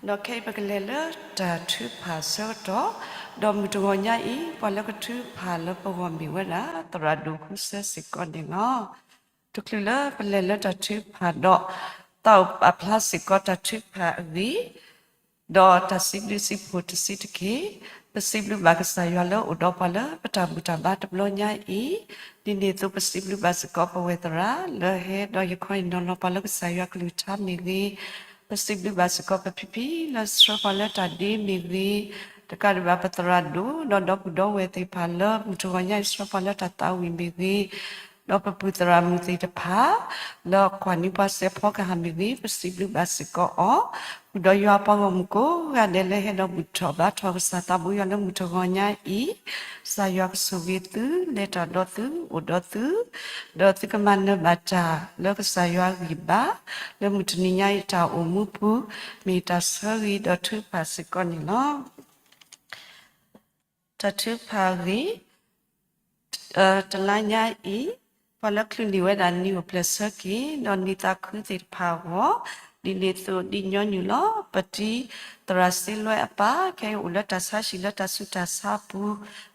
ဒီးခဲအံၤပကလဲၤလၢတၢ်ထုကဖၣ်အဆၢကတီၢ်, ဒီးမုၢ်တဂီၤညါအံၤ ပှၤလၢကထုကဖၣ်လၢပဂီၢ်မ့ၢ်ဝဲဒၣ် သရၣ်ဒိၣ်ဃုစၢစ့ၢ်ကီးန့ၣ်လီၤ. တချုးလၢပလဲၤလၢတၢ်ထုကဖၣ်ဒီး သးအိၣ်ပာ်ဖျါစ့ၢ်ကီးတၢ်ထုကဖၣ်အဂ့ၢ် ဒီးတၢ်စံးဘျုးစံးဖှိၣ်တဆံးတက့ၢ်. ပစံးဘျုးဘၣ်ကစၢ်ယွၤလၢအိၣ်ဒီးပှၤလၢပတၢ်ဘူၣ်တၢ်ဘါတဘျီညါအံၤ, ဒ်န့ၣ်အသိးပစံးဘျုးဘၣ်စ့ၢ်ကီးပဝဲသရၣ် လၢဟဲဒီးဟ့ၣ်ခီဟ့ၣ်နီၤလီၤပှၤလၢကစၢ်ယွၤကလုၢ်ကထါမ့ၢ်ဂ့ၤ, ပစံးဘျုးဘၣ်စ့ၢ်ကီးပဖံဖံလၢဆှၢပှၤလၢတၢ်ဒ့မ့ၢ်ဂ့ၤ, တကးဒံးဘၣ်ပသရၣ်ဒိၣ် ဒီးဒီပုၢ်ဒီဝဲၢ်သ့ၣ်တဖၣ်လၢမုၢ်တဂီၤညါအံၤ ဆှၢပှၤလၢတၢ်သးဝံၣ်မ့ၢ်ဂ့ၤ, ဒီးပပုၢ်သရၣ်မုၣ်သ့ၣ်တဖၣ် လၢကွၢ်န့ၢ်ပှၤစဲးဖီကဟၣ်မ့ၢ်ဂ့ၤ, ပစံးဘျုးဘၣ်စ့ၢ်ကီးအီၤ, ဃုာ်ဒီးယွၤပှၤဂီၢ်မုၢ်ကိးဂၤဒဲးလၢဟဲဒီးဘူၣ်ထီၣ်ဘါထီၣ်ကစၢ်သးဘိယွၤလၢမုၢ်တဂီၤညါအံၤ, ကစၢ်ယွၤကဆိၣ်ဂ့ၤသု, လဲၤတၢ်ဒီးသု, အိၣ်ဒီးသု, ဒီးသုကမၤနၢၤဘၣ်တၢ်လၢကစၢ်ယွၤဂံၢ်ဘါ, လၢမုၢ်တနံၤညါအံၤတၢ်အိၣ်မူပူၤ, မ့ၢ်တၢ်ဆၢဂ့ၤဒီးထုကဖၣ်စ့ၢ်ကီးန့ၣ်လီၤ. တၢ်ထုကဖၣ်အဂ့ၢ်, တလါညါအံၤ, ပှၤလၢချုးန့ၢ်ဝဲဒၣ်နံၣ်အိၣ်ဖျဲၣ်ဆၢက့ၤ ဒီးနံၣ်သးခုသ့ၣ်တဖၣ်အဂီၢ်, ဒ်န့ၣ်အသိးဒ်ညီနုၢ်လီၤ. ပတံၤသရၣ်စ့လွဲအပၢ် ခဲအံၤအိၣ်လၢတၢ်ဆါဟံၣ်လၢတၢ်ဆူးတၢ်ဆါအပူၤ,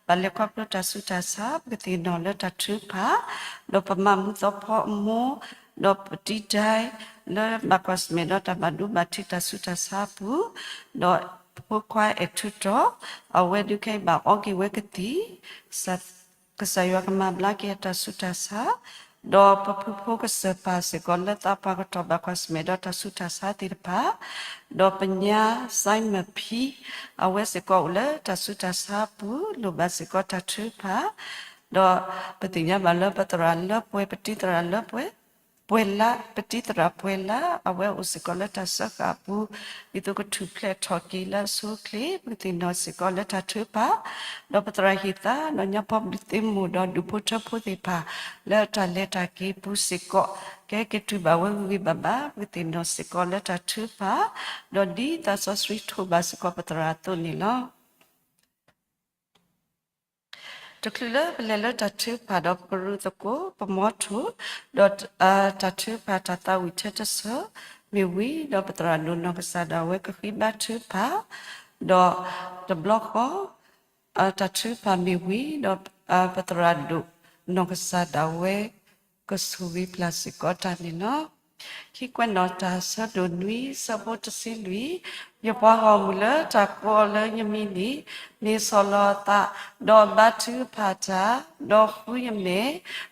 ဘၣ်လဲၤခီဖျိတၢ်ဆူးတၢ်ဆါ ပကသ့ၣ်နီၣ်လၢတၢ်ထုကဖၣ်, ဒီးပမၤမူသီဖီအမိၢ်, ဒီးပတံၤဒဲ လၢဘၣ်ကွၢ်ဆၢၣ်မဲာ်ဒီးတၢ်ဘၣ်ဒိဘၣ်ထံးတၢ်ဆူးတၢ်ဆါအပူၤ, ဒီးဖိခွါအဲၣ်ထူတီၤ, အဝဲဒုးခဲအံၤဘၣ်အီက့ၤဝဲကသံၣ်, ကစၢ်ယွၤကမၤဘျါက့ၤအတၢ်ဆူးတၢ်ဆါ, ဒီးပဖုဖိကစၢၢ်ပၢ်စ့ၢ်ကီးလၢသးပှၢ်ကတီၢ်ဘၣ်ကွၢ်ဆၢၣ်မဲာ်ဒီးတၢ်ဆူးတၢ်ဆါသ့ၣ်တဖၣ်, ဒီးပညါစဲမၢၣ်ဖံ, အဝဲစ့ၢ်ကီးအိၣ်လၢတၢ်ဆူးတၢ်ဆါအပူၤ လိၣ်ဘၣ်စ့ၢ်ကီးတၢ်ထုကဖၣ်, ဒီးပသ့ၣ်ညါဘၣ်လၢပသရၣ်လၢပှဲၤ ပတံၤသရၣ်လၢပှဲၤ ပှဲၤလၢ် ပတံၤသရၣ်ပှဲၤလၢ် အဝဲအိၣ်စ့ၢ်ကီးလၢတၢ်စၢဃာ်အပူၤ ဒ်သိးကထူၣ်ဖျဲးထီၣ်က့ၤလၢအဆိအချ့ ပကသ့ၣ်နီၣ်စ့ၢ်ကီးလၢတၢ်ထုကဖၣ် ဒီးပသရၣ်ဟံၣ်သး ဒီးညါပီဘျုးသ့ၣ်မိၢ် ဒီးဒူၣ်ဖိထၢဖိသ့ၣ်တဖၣ် လၢတၢ်လဲၤတၢ်က့ၤပူၤစ့ၢ်ကီး ကဟဲက့ၤတုၤဘၣ်ဝဲဂ့ၤဂ့ၤဘၣ်ဘၣ် ပကသ့ၣ်နီၣ်စ့ၢ်ကီးလၢတၢ်ထုကဖၣ် ဒီးဒ်သးစီဆှံထိးဘၣ်စ့ၢ်ကီးပသရၣ်အသိးန့ၣ်လီၤ. တချုးလၢပလဲၤလၢတၢ်ထုကဖၣ်ဒီး ပကရူၢ်သကိး ပမီထိၣ် ဒီးတၢ်ထုကဖၣ်တၢ်သးဝံၣ်ထဲတဆၢမ့ၢ်ဝံၤ ဒီးပသရၣ်ဒိၣ်နီၢ်ကစၢ်ဒၣ်ဝဲကဃ့ဘါထုကဖၣ် ဒီးတဘျီဃီ တၢ်ထုကဖၣ်မ့ၢ်ဝံၤ ဒီးပသရၣ်ဒိၣ်နီၢ်ကစၢ်ဒၣ်ဝဲ ကဆိၣ်ဂ့ၤပျၢ်စ့ၢ်ကီးတၢ်န့ၣ်လီၤ. ခံကွဲးနီၣ်တၢ်ဆၢဒိၣ်နွံ ဆၢဖိတဆံလွံၢ်, ယပှၤဂီၢ်မုၢ်လၢတၢ်ကိးအီၤလၢယမံၤန့ၣ် မ့ၢ်ဆီၣ်လီၤအသး, ဒီးဘါထုကဖၣ်တၢ်, ဒီးဃုယမဲာ်,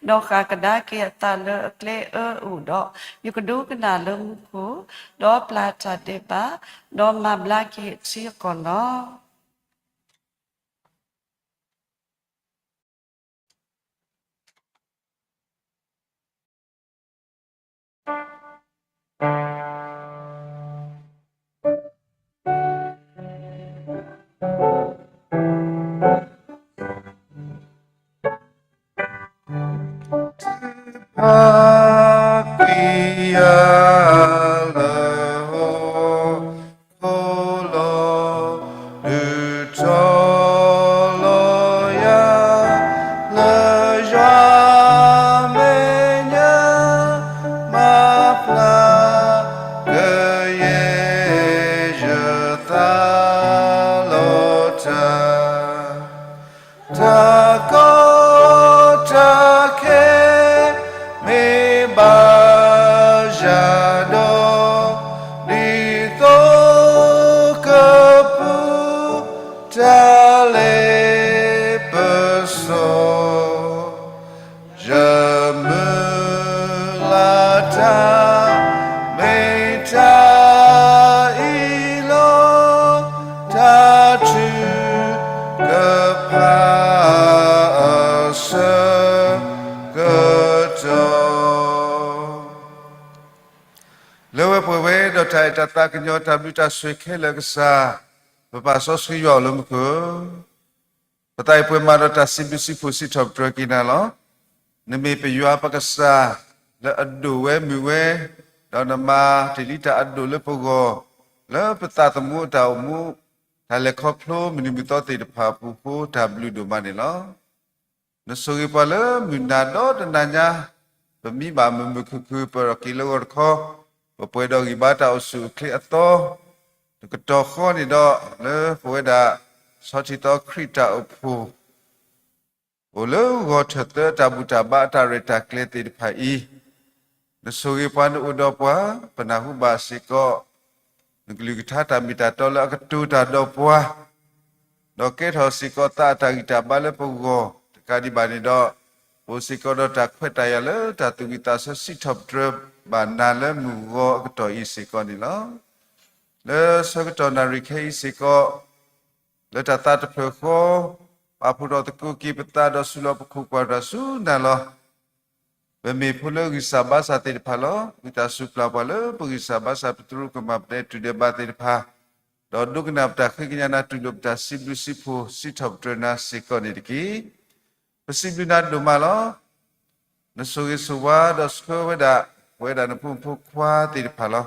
ဒီးဃၣ်ကဒါက့ၤအသးလၢအကျဲအၢအအိၣ်ဒီး, ယကဒိကနၣ်လၢမူခိၣ်, ဒီးပျၢ်တၢ်ဒဲးဘး, ဒီးမၤဘျါက့ၤအထံအကီၢ်လီၤ. ထုကဖၣ်ကွံာ်ယၤလၢဟီၣ်ခိၣ်လီၤ. ဒုးတီလီၤယၤလၢယွၤမဲာ်ညါ, မၤပျၢ်ကယဲၢ် ယသးလီၤတၢ် တၢ်ကီတၢ်ခဲ မ့ၢ်ဘၣ်ယၤဒီး, ဒ်သိးကပူၤ တၢ်လ့ပစီ ယမုၢ်လၢ်တၢ် မ့ၢ်တၢ်အံၤလီၤ. တၢ်ထုကဖၣ်အဆၢကတီၢ် လၢဝဲပှဲၤဝဲဒီးတၢ်အဲၣ်တၢ်သးကညီၤ တၢ်ဘျုးတၢ်ဆိၣ်ဂ့ၤခဲလၢာ်အကစၢ်, ပပၢ်စီဆှံယွၤအိၣ်လၢမူခိၣ်, ပသးအံၤပှဲၤမးဒီးတၢ်စံးဘျုးစံးဖှိၣ်စံးထီၣ်ပတြၢၤက့ၤနၤလီၤ. နမ့ၢ်ပယွၤပကစၢ်လၢအဒိၣ်ဝဲမုၢ်ဝဲ, ဒီးနမၤတ့ၢ်လံတၢ်အဒိၣ်လၢပဂီၢ်, လၢပသးသမူအတၢ်အိၣ်မူ, တၢ်လဲၤခီဖျိမုၢ်နံၤမုၢ်သီသ့ၣ်တဖၣ်အပူၤအဃိ တၢ်ဘျုးဒိၣ်မးန့ၣ်လီၤ. နဆိၣ်ဂ့ၤပှၤလၢမုၢ်နၤဒီတနၤညါ, ပမံဘၣ်မုာ်မုာ်ခုၣ်ခုၣ် ပထီၣ်က့ၤလၢဂီၤတခီ, ပပှဲၤဒီးဂံၢ်ဘါတၢ်အိၣ်ဆူၣ်အိၣ်ချ့အသီ, တကတီၢ်ဃီန့ၣ်ဒီး လၢပဝဲဒၣ် ဆီထံသီခရံာ်တၢ်အိၣ်ဖှိၣ် အိၣ်လၢဂီၤထၢၣ်သၢ တၢ်ဘူၣ်တၢ်ဘါအတၢ်ရဲၣ်တၢ်ကျဲၤသ့ၣ်တဖၣ်အံၤ, နဆိၣ်ဂ့ၤပှၤ နအိၣ်ဒီးပှၤ, ပနၢ်ဟူဘၣ်စ့ၢ်ကီး နကလုၢ်ကထါတၢ်မ့ၢ်တၢ်တီလၢအကတိၤတၢ်ဒီးပှၤ, ဒီးကဲထီၣ်စ့ၢ်ကီးသးအတၢ်ဂံၢ်တၢ်ဘါလၢပဂီၢ်, တကးဒံးဘၣ်န့ၣ်ဒီး, အိၣ်စ့ၢ်ကီးဒီးတၢ်ခွဲးတၢ်ယာ်လၢတၢ်သူၣ်ဝံၣ်သးဆၢစံးထီၣ်ပတြၢၤဘၣ်နၤလၢမုၢ်ဂီၤအကတီၢ်အံၤစ့ၢ်ကီးန့ၣ်လီၤ. လၢဆၢကတီၢ်နၣ်ရံၣ်ခဲအံၤစ့ၢ်ကီး, လၢတၢ်သးတဖျၢၣ်ဃီ, ပာ်ဖှိၣ်ထီၣ်သကိးက့ၤပသးဒီးဆူၣ်လီၤပခိၣ်ပှၢ်တၢ်ဆူနၤလီၤ. ပမ့ၢ်ဖိလၢဂံၢ်စၢ်ဘါစၢ်သ့ၣ်တဖၣ်လီၤ. ဝံသးစူၤပျၢ်ပှၤလၢပဂံၢ်စၢ်ဘါစၢ် ပသရူးကမၣ် ပဒဲးတူၢ်ဒဲးဘးသ့ၣ်တဖၣ်, ဒီးဒိကနၣ်ပတၢ်ဃ့ကညးနၤ တူၢ်လိာ်ပတၢ်စံးဘျုးစံးဖှိၣ် စံးထီၣ်ပတြၢၤနၤစ့ၢ်ကီးန့ၣ်တက့ၢ်. ပစံးဘျုးနၤဒိၣ်မးလီၤ. နဆိၣ်ဂ့ၤဆိၣ်ဝါဒီးဆှၢဝဲဒၣ် ပဝဲဒၣ်နဖိမုၣ်ဖိခွါသ့ၣ်တဖၣ်လီၤ.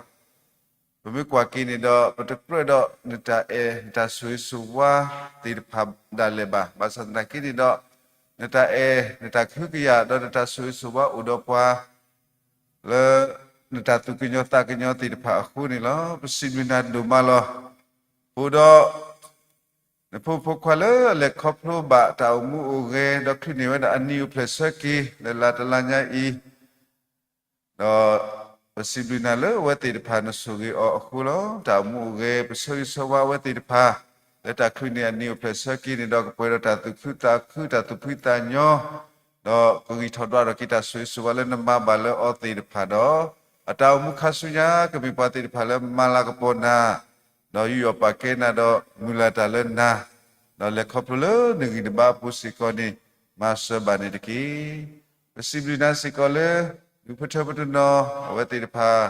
ပမ့ၢ်ကွၢ်က့ၤန့ၣ်ဒီး ပတကြၢးဒီးနတၢ်အဲၣ်နတၢ်ဆိၣ်ဂ့ၤဆိၣ်ဝါသ့ၣ်တဖၣ်ဒၣ်လဲာ်ဘၣ်. ဘၣ်ဆၣ်သနာ်က့န့ၣ်ဒီး နတၢ်အဲၣ် နတၢ်ကဟုကယာ် ဒီးနတၢ်ဆိၣ်ဂ့ၤဆိၣ်ဝါအိၣ်ဒီးပှၤ လၢနတၢ်သူၣ်ကညီၤသးကညီၤသ့ၣ်တဖၣ်အဃိန့ၣ်လီၤ. ပစံးဘျုးနၤဒိၣ်မးလီၤ. အိၣ်ဒီး နဖိမုၣ်ဖိခွါလၢအလဲၤခီဖျိဘၣ်တၢ်အိၣ်မူအိၣ်ဂဲၤ ဒီးချုးန့ၢ်ဝဲဒၣ်အနံၤအိၣ်ဖျဲၣ်ဆၢက့ၤ လၢလါတလါညါအံၤ, ဒီးပစံးဘျုးနၤလၢအဝဲသ့ၣ်တဖၣ်နဆိၣ်ဂ့ၤအီၤအဃိလီၤ. တၢ်အိၣ်မူအိၣ်ဂဲၤ ပဆၢဂ့ၤဆၢဝါအဝဲသ့ၣ်တဖၣ် လၢတၢ်ချုးန့ၢ်အနံၤအိၣ်ဖျဲၣ်ဆၢက့ၤန့ၣ်ဒီး ကပှဲၤဒီးတၢ်သူၣ်ခုသးခု တၢ်သူၣ်ဖှံသးညီ, ဒီးကဂံၢ်ထီၣ်ဒွးထီၣ်က့ၤတၢ်ဆိၣ်ဂ့ၤဆိၣ်ဝါလၢနမၤဘၣ်လၢအီၤသ့ၣ်တဖၣ်ဒီး, အတၢ်အိၣ်မူခါဆူညါ ကမ့ၢ်ပှၤသ့ၣ်တဖၣ်လၢမၤလၤကပီၤနၤ, ဒီးယူးယီၣ်ပာ်ကဲနၤဒီးမုၢ်လၢ်တၢ်လၢနၤ, ဒီးလဲၤခီဖျိလၢနဂံၢ်နဘါအပူၤစ့ၢ်ကီးန့ၣ် မၤစၢၤဘၣ်န့ၣ်တက့ၢ်. ပစံးဘျုးနၤစ့ၢ်ကီးလၢ ဒူၣ်ဖိထၢဖိတနီၤ အဝဲသ့ၣ်တဖၣ်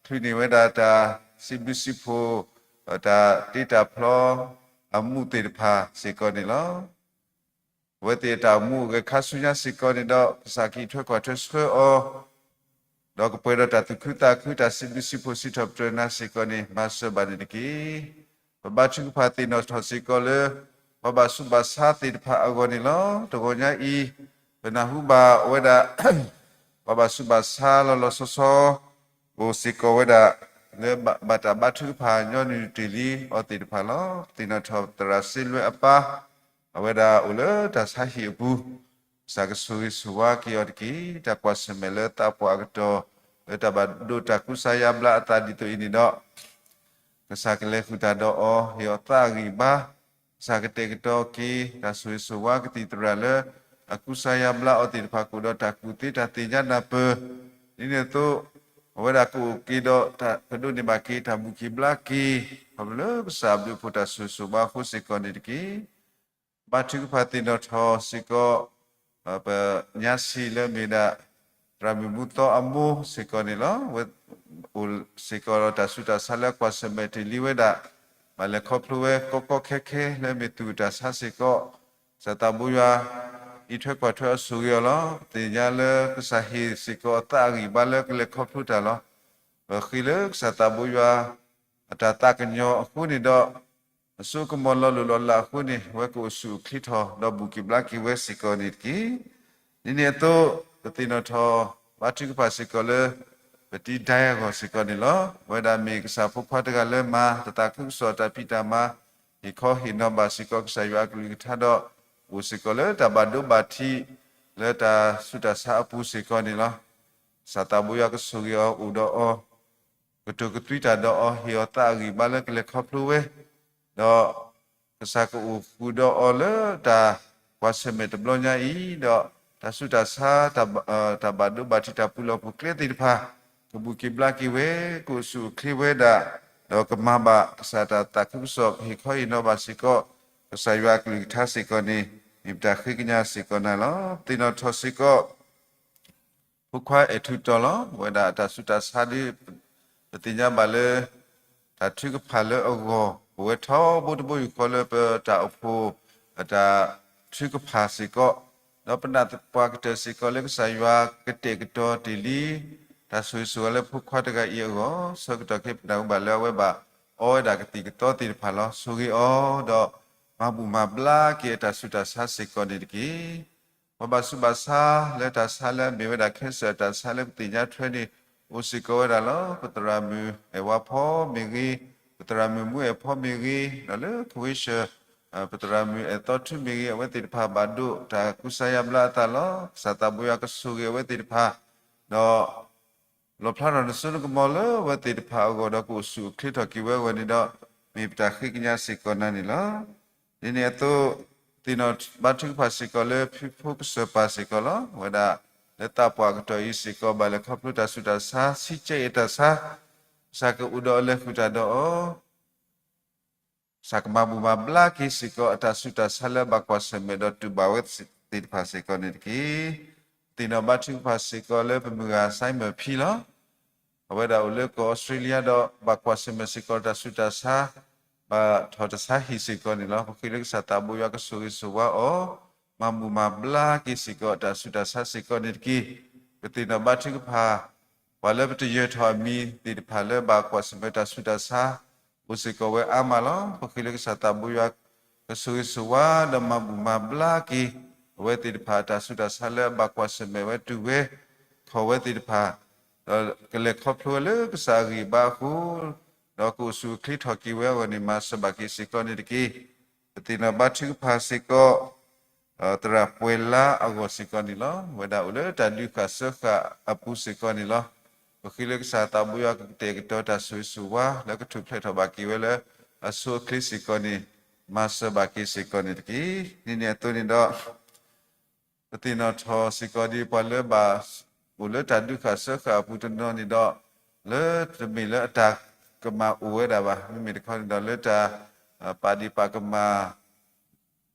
ချုးန့ၢ်ဝဲဒၣ်တၢ်စံးဘျုးစံးဖှိၣ် တၢ်တ့တၢ်ဖျီ အမူးသ့ၣ်တဖၣ်စ့ၢ်ကီးန့ၣ်လီၤ. အဝဲသ့ၣ်အတၢ်အိၣ်မူအိၣ်ဂဲၤခါဆူညါစ့ၢ်ကီးန့ၣ်ဒီး ကစၢ်ကအံးထွဲကွၢ်ထွဲဆှၢအီၤ ဒီးကပှဲၤဒီးတၢ်သူၣ်ခုသးခု တၢ်စံးဘျုးစံးဖှိၣ်စံးထီၣ်ပတြၢၤနၤစ့ၢ်ကီးန့ၣ် မၤစၢၤဘၣ်န့ၣ်တက့ၢ်. ပဘါထုကဖၣ်သ့ၣ်နီၣ်ထီၣ်စ့ၢ်ကီးလၢ ပှၤဘၣ်ဆူးဘၣ်ဆါသ့ၣ်တဖၣ်အဂီၢ်န့ၣ်လီၤ. တဂီၤညါအံၤ ပနၢ်ဟူဘၣ်ဝဲဒၣ် ပှၤဘၣ်ဆူးဘၣ်ဆါလီၤလီၤဆီဆီ အိၣ်စ့ၢ်ကီးဝဲဒၣ် လၢဘၣ်တၢ်ဘါထုကဖၣ်ညီနုၢ်တ့ၢ်လံအီၤသ့ၣ်တဖၣ်လီၤ. ပသ့ၣ်နီၣ်ထီၣ်သရၣ်စ့လွဲအပၢ် အဝဲဒၣ်အိၣ်လၢတၢ်ဆါဟံၣ်အပူၤ ကစၢ်ကဆိၣ်ဂ့ၤဆိၣ်ဝါက့ၤအီၤတက့ၢ်. တၢ်ကွၢ်ဆၢၣ်မဲာ်လၢသးပှၢ်အကတီၢ် လၢတၢ်ဘၣ်ဒိးတၢ်ကူစါယါဘျါအသးဒ်သိးအံၤန့ၣ်ဒီး ကစၢ်ကလဲၤဃုာ်တၢ်ဒီးအီၤ ဟ့ၣ်အီၤသးအဂံၢ်အဘါ, ကစၢ်ကတဲာ်ကတီၤက့ၤ တၢ်ဆိၣ်ဂ့ၤဆိၣ်ဝါကသံၣ်သရၣ်လၢ အကူစါယါဘျါအီၤသ့ၣ်တဖၣ် ကအိၣ်ဒီးတၢ်ကူၣ်သ့တၢ်သ့ၣ်ညါနၢ်ပၢၢ်, ဒ်န့ၣ်အသိး အဝဲဒၣ်ကအိၣ်က့ၤဒီးတၢ်ကဒိးန့ၢ်ဘၣ်က့ၤ တၢ်ဘူၣ်က့ၤဘျါက့ၤ ခီဖျိလၢကစၢ်အဘျုးအဖှိၣ်တၢ်ဆိၣ်ဂ့ၤဆိၣ်ဝါအဃိစ့ၢ်ကီးန့ၣ်တက့ၢ်. ဘါထုကဖၣ်သ့ၣ်နီၣ်ထီၣ်စ့ၢ်ကီး ပညါဆံးလၢမ့ၢ်ဒၣ် သရၣ်မုၣ်မူသီအမိၢ်စ့ၢ်ကီးန့ၣ်လီၤ. အိၣ်စ့ၢ်ကီးဒီးတၢ်ဆူးတၢ်ဆါလၢအကွၢ်ဆၢၣ်မဲာ်တ့ၢ်လံဝဲဒၣ် ဘၣ်လဲၤခီဖျိဝဲကီကီခဲခဲလၢမ့ၢ်သူၣ်တၢ်ဆါစ့ၢ်ကီး ကစၢ်သးဘိယွၤ အံးထွဲကွၢ်ထွဲအီၤဆိၣ်ဂ့ၤအီၤလီၤ. ပသ့ၣ်ညါလၢကစၢ်ဟ့ၣ်စ့ၢ်ကီးအသးအဂံၢ်အဘါလၢကလဲၤခီဖျိတၢ်လီၤ. ပဃ့လၢကစၢ်သးဘိယွၤ အတၢ်သးကညီၤအဃိန့ၣ်ဒီး အစိကမီၤလီၤလိၢ်လီၤလးအဃိန့ၣ် အဝဲကအိၣ်ဆူၣ်အိၣ်ချ့ထီၣ် ဒီးဘူၣ်က့ၤဘျါက့ၤဝဲစ့ၢ်ကီးန့ၣ်တက့ၢ်. ဒ်န့ၣ်အသိး ပသ့ၣ်နီၣ်ထီၣ် ဘါထုကဖၣ်စ့ၢ်ကီးလၢ ပတံၤဒဲအဂီၢ်စ့ၢ်ကီးန့ၣ်လီၤ. အဝဲဒၣ်မ့ၢ်ကစၢ်ဖိခွါတဂၤလၢမၤတၢ်သးခုကစီၣ်တၢ်ဖံးတၢ်မၤ ဟ့ၣ်ခီဟ့ၣ်နီၤဘၣ်စ့ၢ်ကီးကစၢ်ယွၤအကလုၢ်ကထါဒီး အိၣ်စ့ၢ်ကီးလၢတၢ်ဘၣ်ဒိဘၣ်ထံး လၢတၢ်ဆူးတၢ်ဆါအပူၤစ့ၢ်ကီးန့ၣ်လီၤ. ကစၢ်သးဘိယွၤကဆိၣ်ဂ့ၤအီၤအိၣ်ဒီးအီၤ ကတိၤကသွံတၢ်ဒီးအီၤ ဟ့ၣ်အီၤသးအဂံၢ်အဘါလၢကလဲၤခီဖျိဝဲ, ဒီးကစၢ်ကအိၣ်ဃုာ်ဒီးအီၤလၢတၢ်ကွၢ်ဆၢၣ်မဲာ်တဘျီညါအံၤ, ဒီးတၢ်ဆူးတၢ်ဆါ တၢ်ဘၣ်ဒိဘၣ်ထံးတၢ်ပူၤလီၢ်ပူၤကျဲသ့ၣ်တဖၣ် ကဘူၣ်က့ၤဘျါက့ၤဝဲ, ကအိၣ်ဆူၣ်အိၣ်ချ့ဝဲဒၣ်, ဒီးကမၤဘၣ်ကစၢ်တၢ်သးခုကစီၣ် ကဟ့ၣ်ခီဟ့ၣ်နီၤဘၣ်စ့ၢ်ကီး ကစၢ်ယွၤအကလုၢ်ကထါစ့ၢ်ကီးန့ၣ် မ့ၢ်ပတၢ်ဃ့ကညးစ့ၢ်ကီးနၤလီၤ. သ့ၣ်နီၣ်ထီၣ်စ့ၢ်ကီး ဖိခွါအဲၣ်ထူးတီၤလီၤ. အဝဲဒၣ်အတၢ်ဆူးတၢ်ဆါဒီး ပသ့ၣ်ညါဘၣ်လၢ တၢ်ထုကဖၣ်လၢအဂီၢ် အိၣ်ဝဲထီဘိတဘိယူၢ်ဃီလၢပတၢ်အိၣ်ဖှိၣ် အတၢ်ထုကဖၣ်စ့ၢ်ကီး, ဒီးပနာ်သပှၢ်ကတၢၢ်စ့ၢ်ကီးလၢကစၢ်ယွၤကတဲာ်ကတီၤတ့ၢ်လံ တၢ်ဆိၣ်ဂ့ၤဆိၣ်ဝါလၢဖိခွါတဂၤအံၤအဂီၢ်, ဆၢကတီၢ်ခဲအံၤပနၢ်ဟူဘၣ်လၢအဝဲဘၣ်အီဝဲဒၣ်ကသံၣ်ကသီသ့ၣ်တဖၣ်လီၤ. ဆိၣ်ဂ့ၤအီၤဒီး မၤဘူၣ်မၤဘျါက့ၤအတၢ်ဆူးတၢ်ဆါစ့ၢ်ကီးန့ၣ်တက့ၢ်. ပှၤဘၣ်ဆူးဘၣ်ဆါလၢတၢ်ဆါလၢအမ့ၢ်ဝဲဒၣ် cancer အတၢ်ဆါလၢပသ့ၣ်ညါထွဲန့ၣ် အိၣ်စ့ၢ်ကီးဝဲဒၣ်လီၤ. ပသရၣ်မုၣ်အဲၣ်ဝါဖီမ့ၢ်ဂ့ၤ, ပသရၣ်မုၣ်မူအဲၣ်ဖီမ့ၢ်ဂ့ၤ, ဒီးလၢ Croatia ပသရၣ်မုၣ်အဲၣ်သီထူမ့ၢ်ဂ့ၤ, အဝဲသ့ၣ်တဖၣ်ဘၣ်ဒိးတၢ်ကူစါယါဘျါအသးလီၤ. ကစၢ်သးဘိယွၤကဆိၣ်ဂ့ၤအဝဲသ့ၣ်တဖၣ်, ဒီး လီၣ်ဖျါထီၣ်နစိနကမီၤလၢအဝဲသ့ၣ်တဖၣ်အဂီၢ်ဒီး ကအိၣ်ဆူၣ်အိၣ်ချ့ထီၣ်က့ၤဝဲအဂီၢ်န့ၣ်ဒီး မ့ၢ်ပတၢ်ဃ့ကညးစ့ၢ်ကီးနၤန့ၣ်လီၤ. ဒ်န့ၣ်အသိး သ့ၣ်နီၣ်ဘါထုကဖၣ်စ့ၢ်ကီးလၢဖံဖိကစၢၢ်ပၢ်စ့ၢ်ကီးလီၤ. အဝဲဒၣ်လၢသးပှၢ်အကတီၢ်အံၤစ့ၢ်ကီး ဘၣ်လဲၤခီဖျိတၢ်ဆူးတၢ်ဆါ ဆံကဲအံၤအတၢ်ဆါ, ကစၢ်ကအိၣ်ဒီးအီၤလဲၤဃုာ်တၢ်ဒီးအီၤ ကစၢ်ကမၤဘူၣ်မၤဘျါက့ၤစ့ၢ်ကီးအတၢ်ဆူးတၢ်ဆါလၢအဘၣ်ကွၢ်ဆၢၣ်မဲာ်ဒီးတူၢ်ဘၣ်ဝဲသ့ၣ်တဖၣ်စ့ၢ်ကီးန့ၣ်တက့ၢ်. သ့ၣ်နီၣ်ဘါထုကဖၣ်စ့ၢ်ကီးလၢပမုၢ်ဂၤ Simon P လီၤ. အဝဲဒၣ်အိၣ်လၢကီၢ်အီစထြ့လယါဒီး ဘၣ်ကွၢ်ဆၢၣ်မဲာ်စ့ၢ်ကီးတၢ်ဆူးတၢ်ဆါ ဘၣ်ထီၣ်တၢ်ဆါဟံၣ်စ့ၢ်ကီးန့ၣ်လီၤ. ပဃ့လၢကစၢ်သးဘိယွၤကဆိၣ်ဂ့ၤဆိၣ်ဝါအီၤ, မၤဘူၣ်မၤဘျါက့ၤစ့ၢ်ကီးအတၢ်ဆူးတၢ်ဆါစ့ၢ်ကီးန့ၣ်တက့ၢ်. ပသ့ၣ်နီၣ်ဘါထုကဖၣ် ပှၤလၢပတယၢၤထီၣ်အမံၤသ့ၣ်တဖၣ်လၢဘၣ်ကွၢ်ဆၢၣ်မဲာ်တၢ်ဆူးတၢ်ဆါ အိၣ်စ့ၢ်ကီးဝဲအါမးလီၤ. ပဃ့လၢကစၢ်သးဘိယွၤ ကဆိၣ်ဂ့ၤဆိၣ်ဝါဒီးမၤဘူၣ်မၤဘျါက့ၤ အဝဲသ့ၣ်တဖၣ်အတၢ်ဆူးတၢ်ဆါလၢအဘၣ်ကွၢ်ဆၢၣ်မဲာ်ဝဲတူၢ်ဝဲ ထီၣ်ဝဲသ့ၣ်တဖၣ် ဒီးကလဲၤခီဖျိဝဲလၢကစၢ်အဂံၢ်အဘါအဃိ ဒီးကအိၣ်ဆူၣ်အိၣ်ချ့ထီၣ်က့ၤဝဲအဂီၢ်န့ၣ် မၤစၢၤဘၣ်က့ၤစ့ၢ်ကီးန့ၣ်တက့ၢ်. ပသ့ၣ်နီၣ်ဘါထုကဖၣ်စ့ၢ်ကီး သရၣ်ပှဲၤလါအဂီၢ်စ့ၢ်ကီးန့ၣ်လီၤ. အဝဲဒၣ်အိၣ်လၢတၢ်ဒုးဃာ်စၢဃာ်အပူၤစ့ၢ်ကီးန့ၣ်လီၤ. ပဃ့လၢကစၢ်သးဘိယွၤကကတဲာ်ကတီၤတၢ်ဆိၣ်ဂ့ၤဆိၣ်ဝါ လၢကထူၣ်ဖျဲးထီၣ်ဘၣ်က့ၤဝဲလၢအဆိအချ့စ့ၢ်ကီးန့ၣ် မၤစၢၤဘၣ်က့ၤစ့ၢ်ကီးန့ၣ်တက့ၢ်. ဒ်န့ၣ်အသိးန့ၣ်ဒီး ပသ့ၣ်နီၣ်ထီၣ်စ့ၢ်ကီးဒ်ပှၤလၢဘၣ်အိၣ်လၢတၢ်ဒုးဃာ်စၢဃာ်အပူၤတနီၤန့ၣ်ဒီး လၢတမ့ၢ်လၢအတၢ်ကမၣ်အိၣ်ဝဲဒၣ်ဘၣ်. မ့မ့ၢ်တခီန့ၣ်ဒီးလၢတၢ်ပာ်ဒ့ၣ်ပာ်ကမၣ်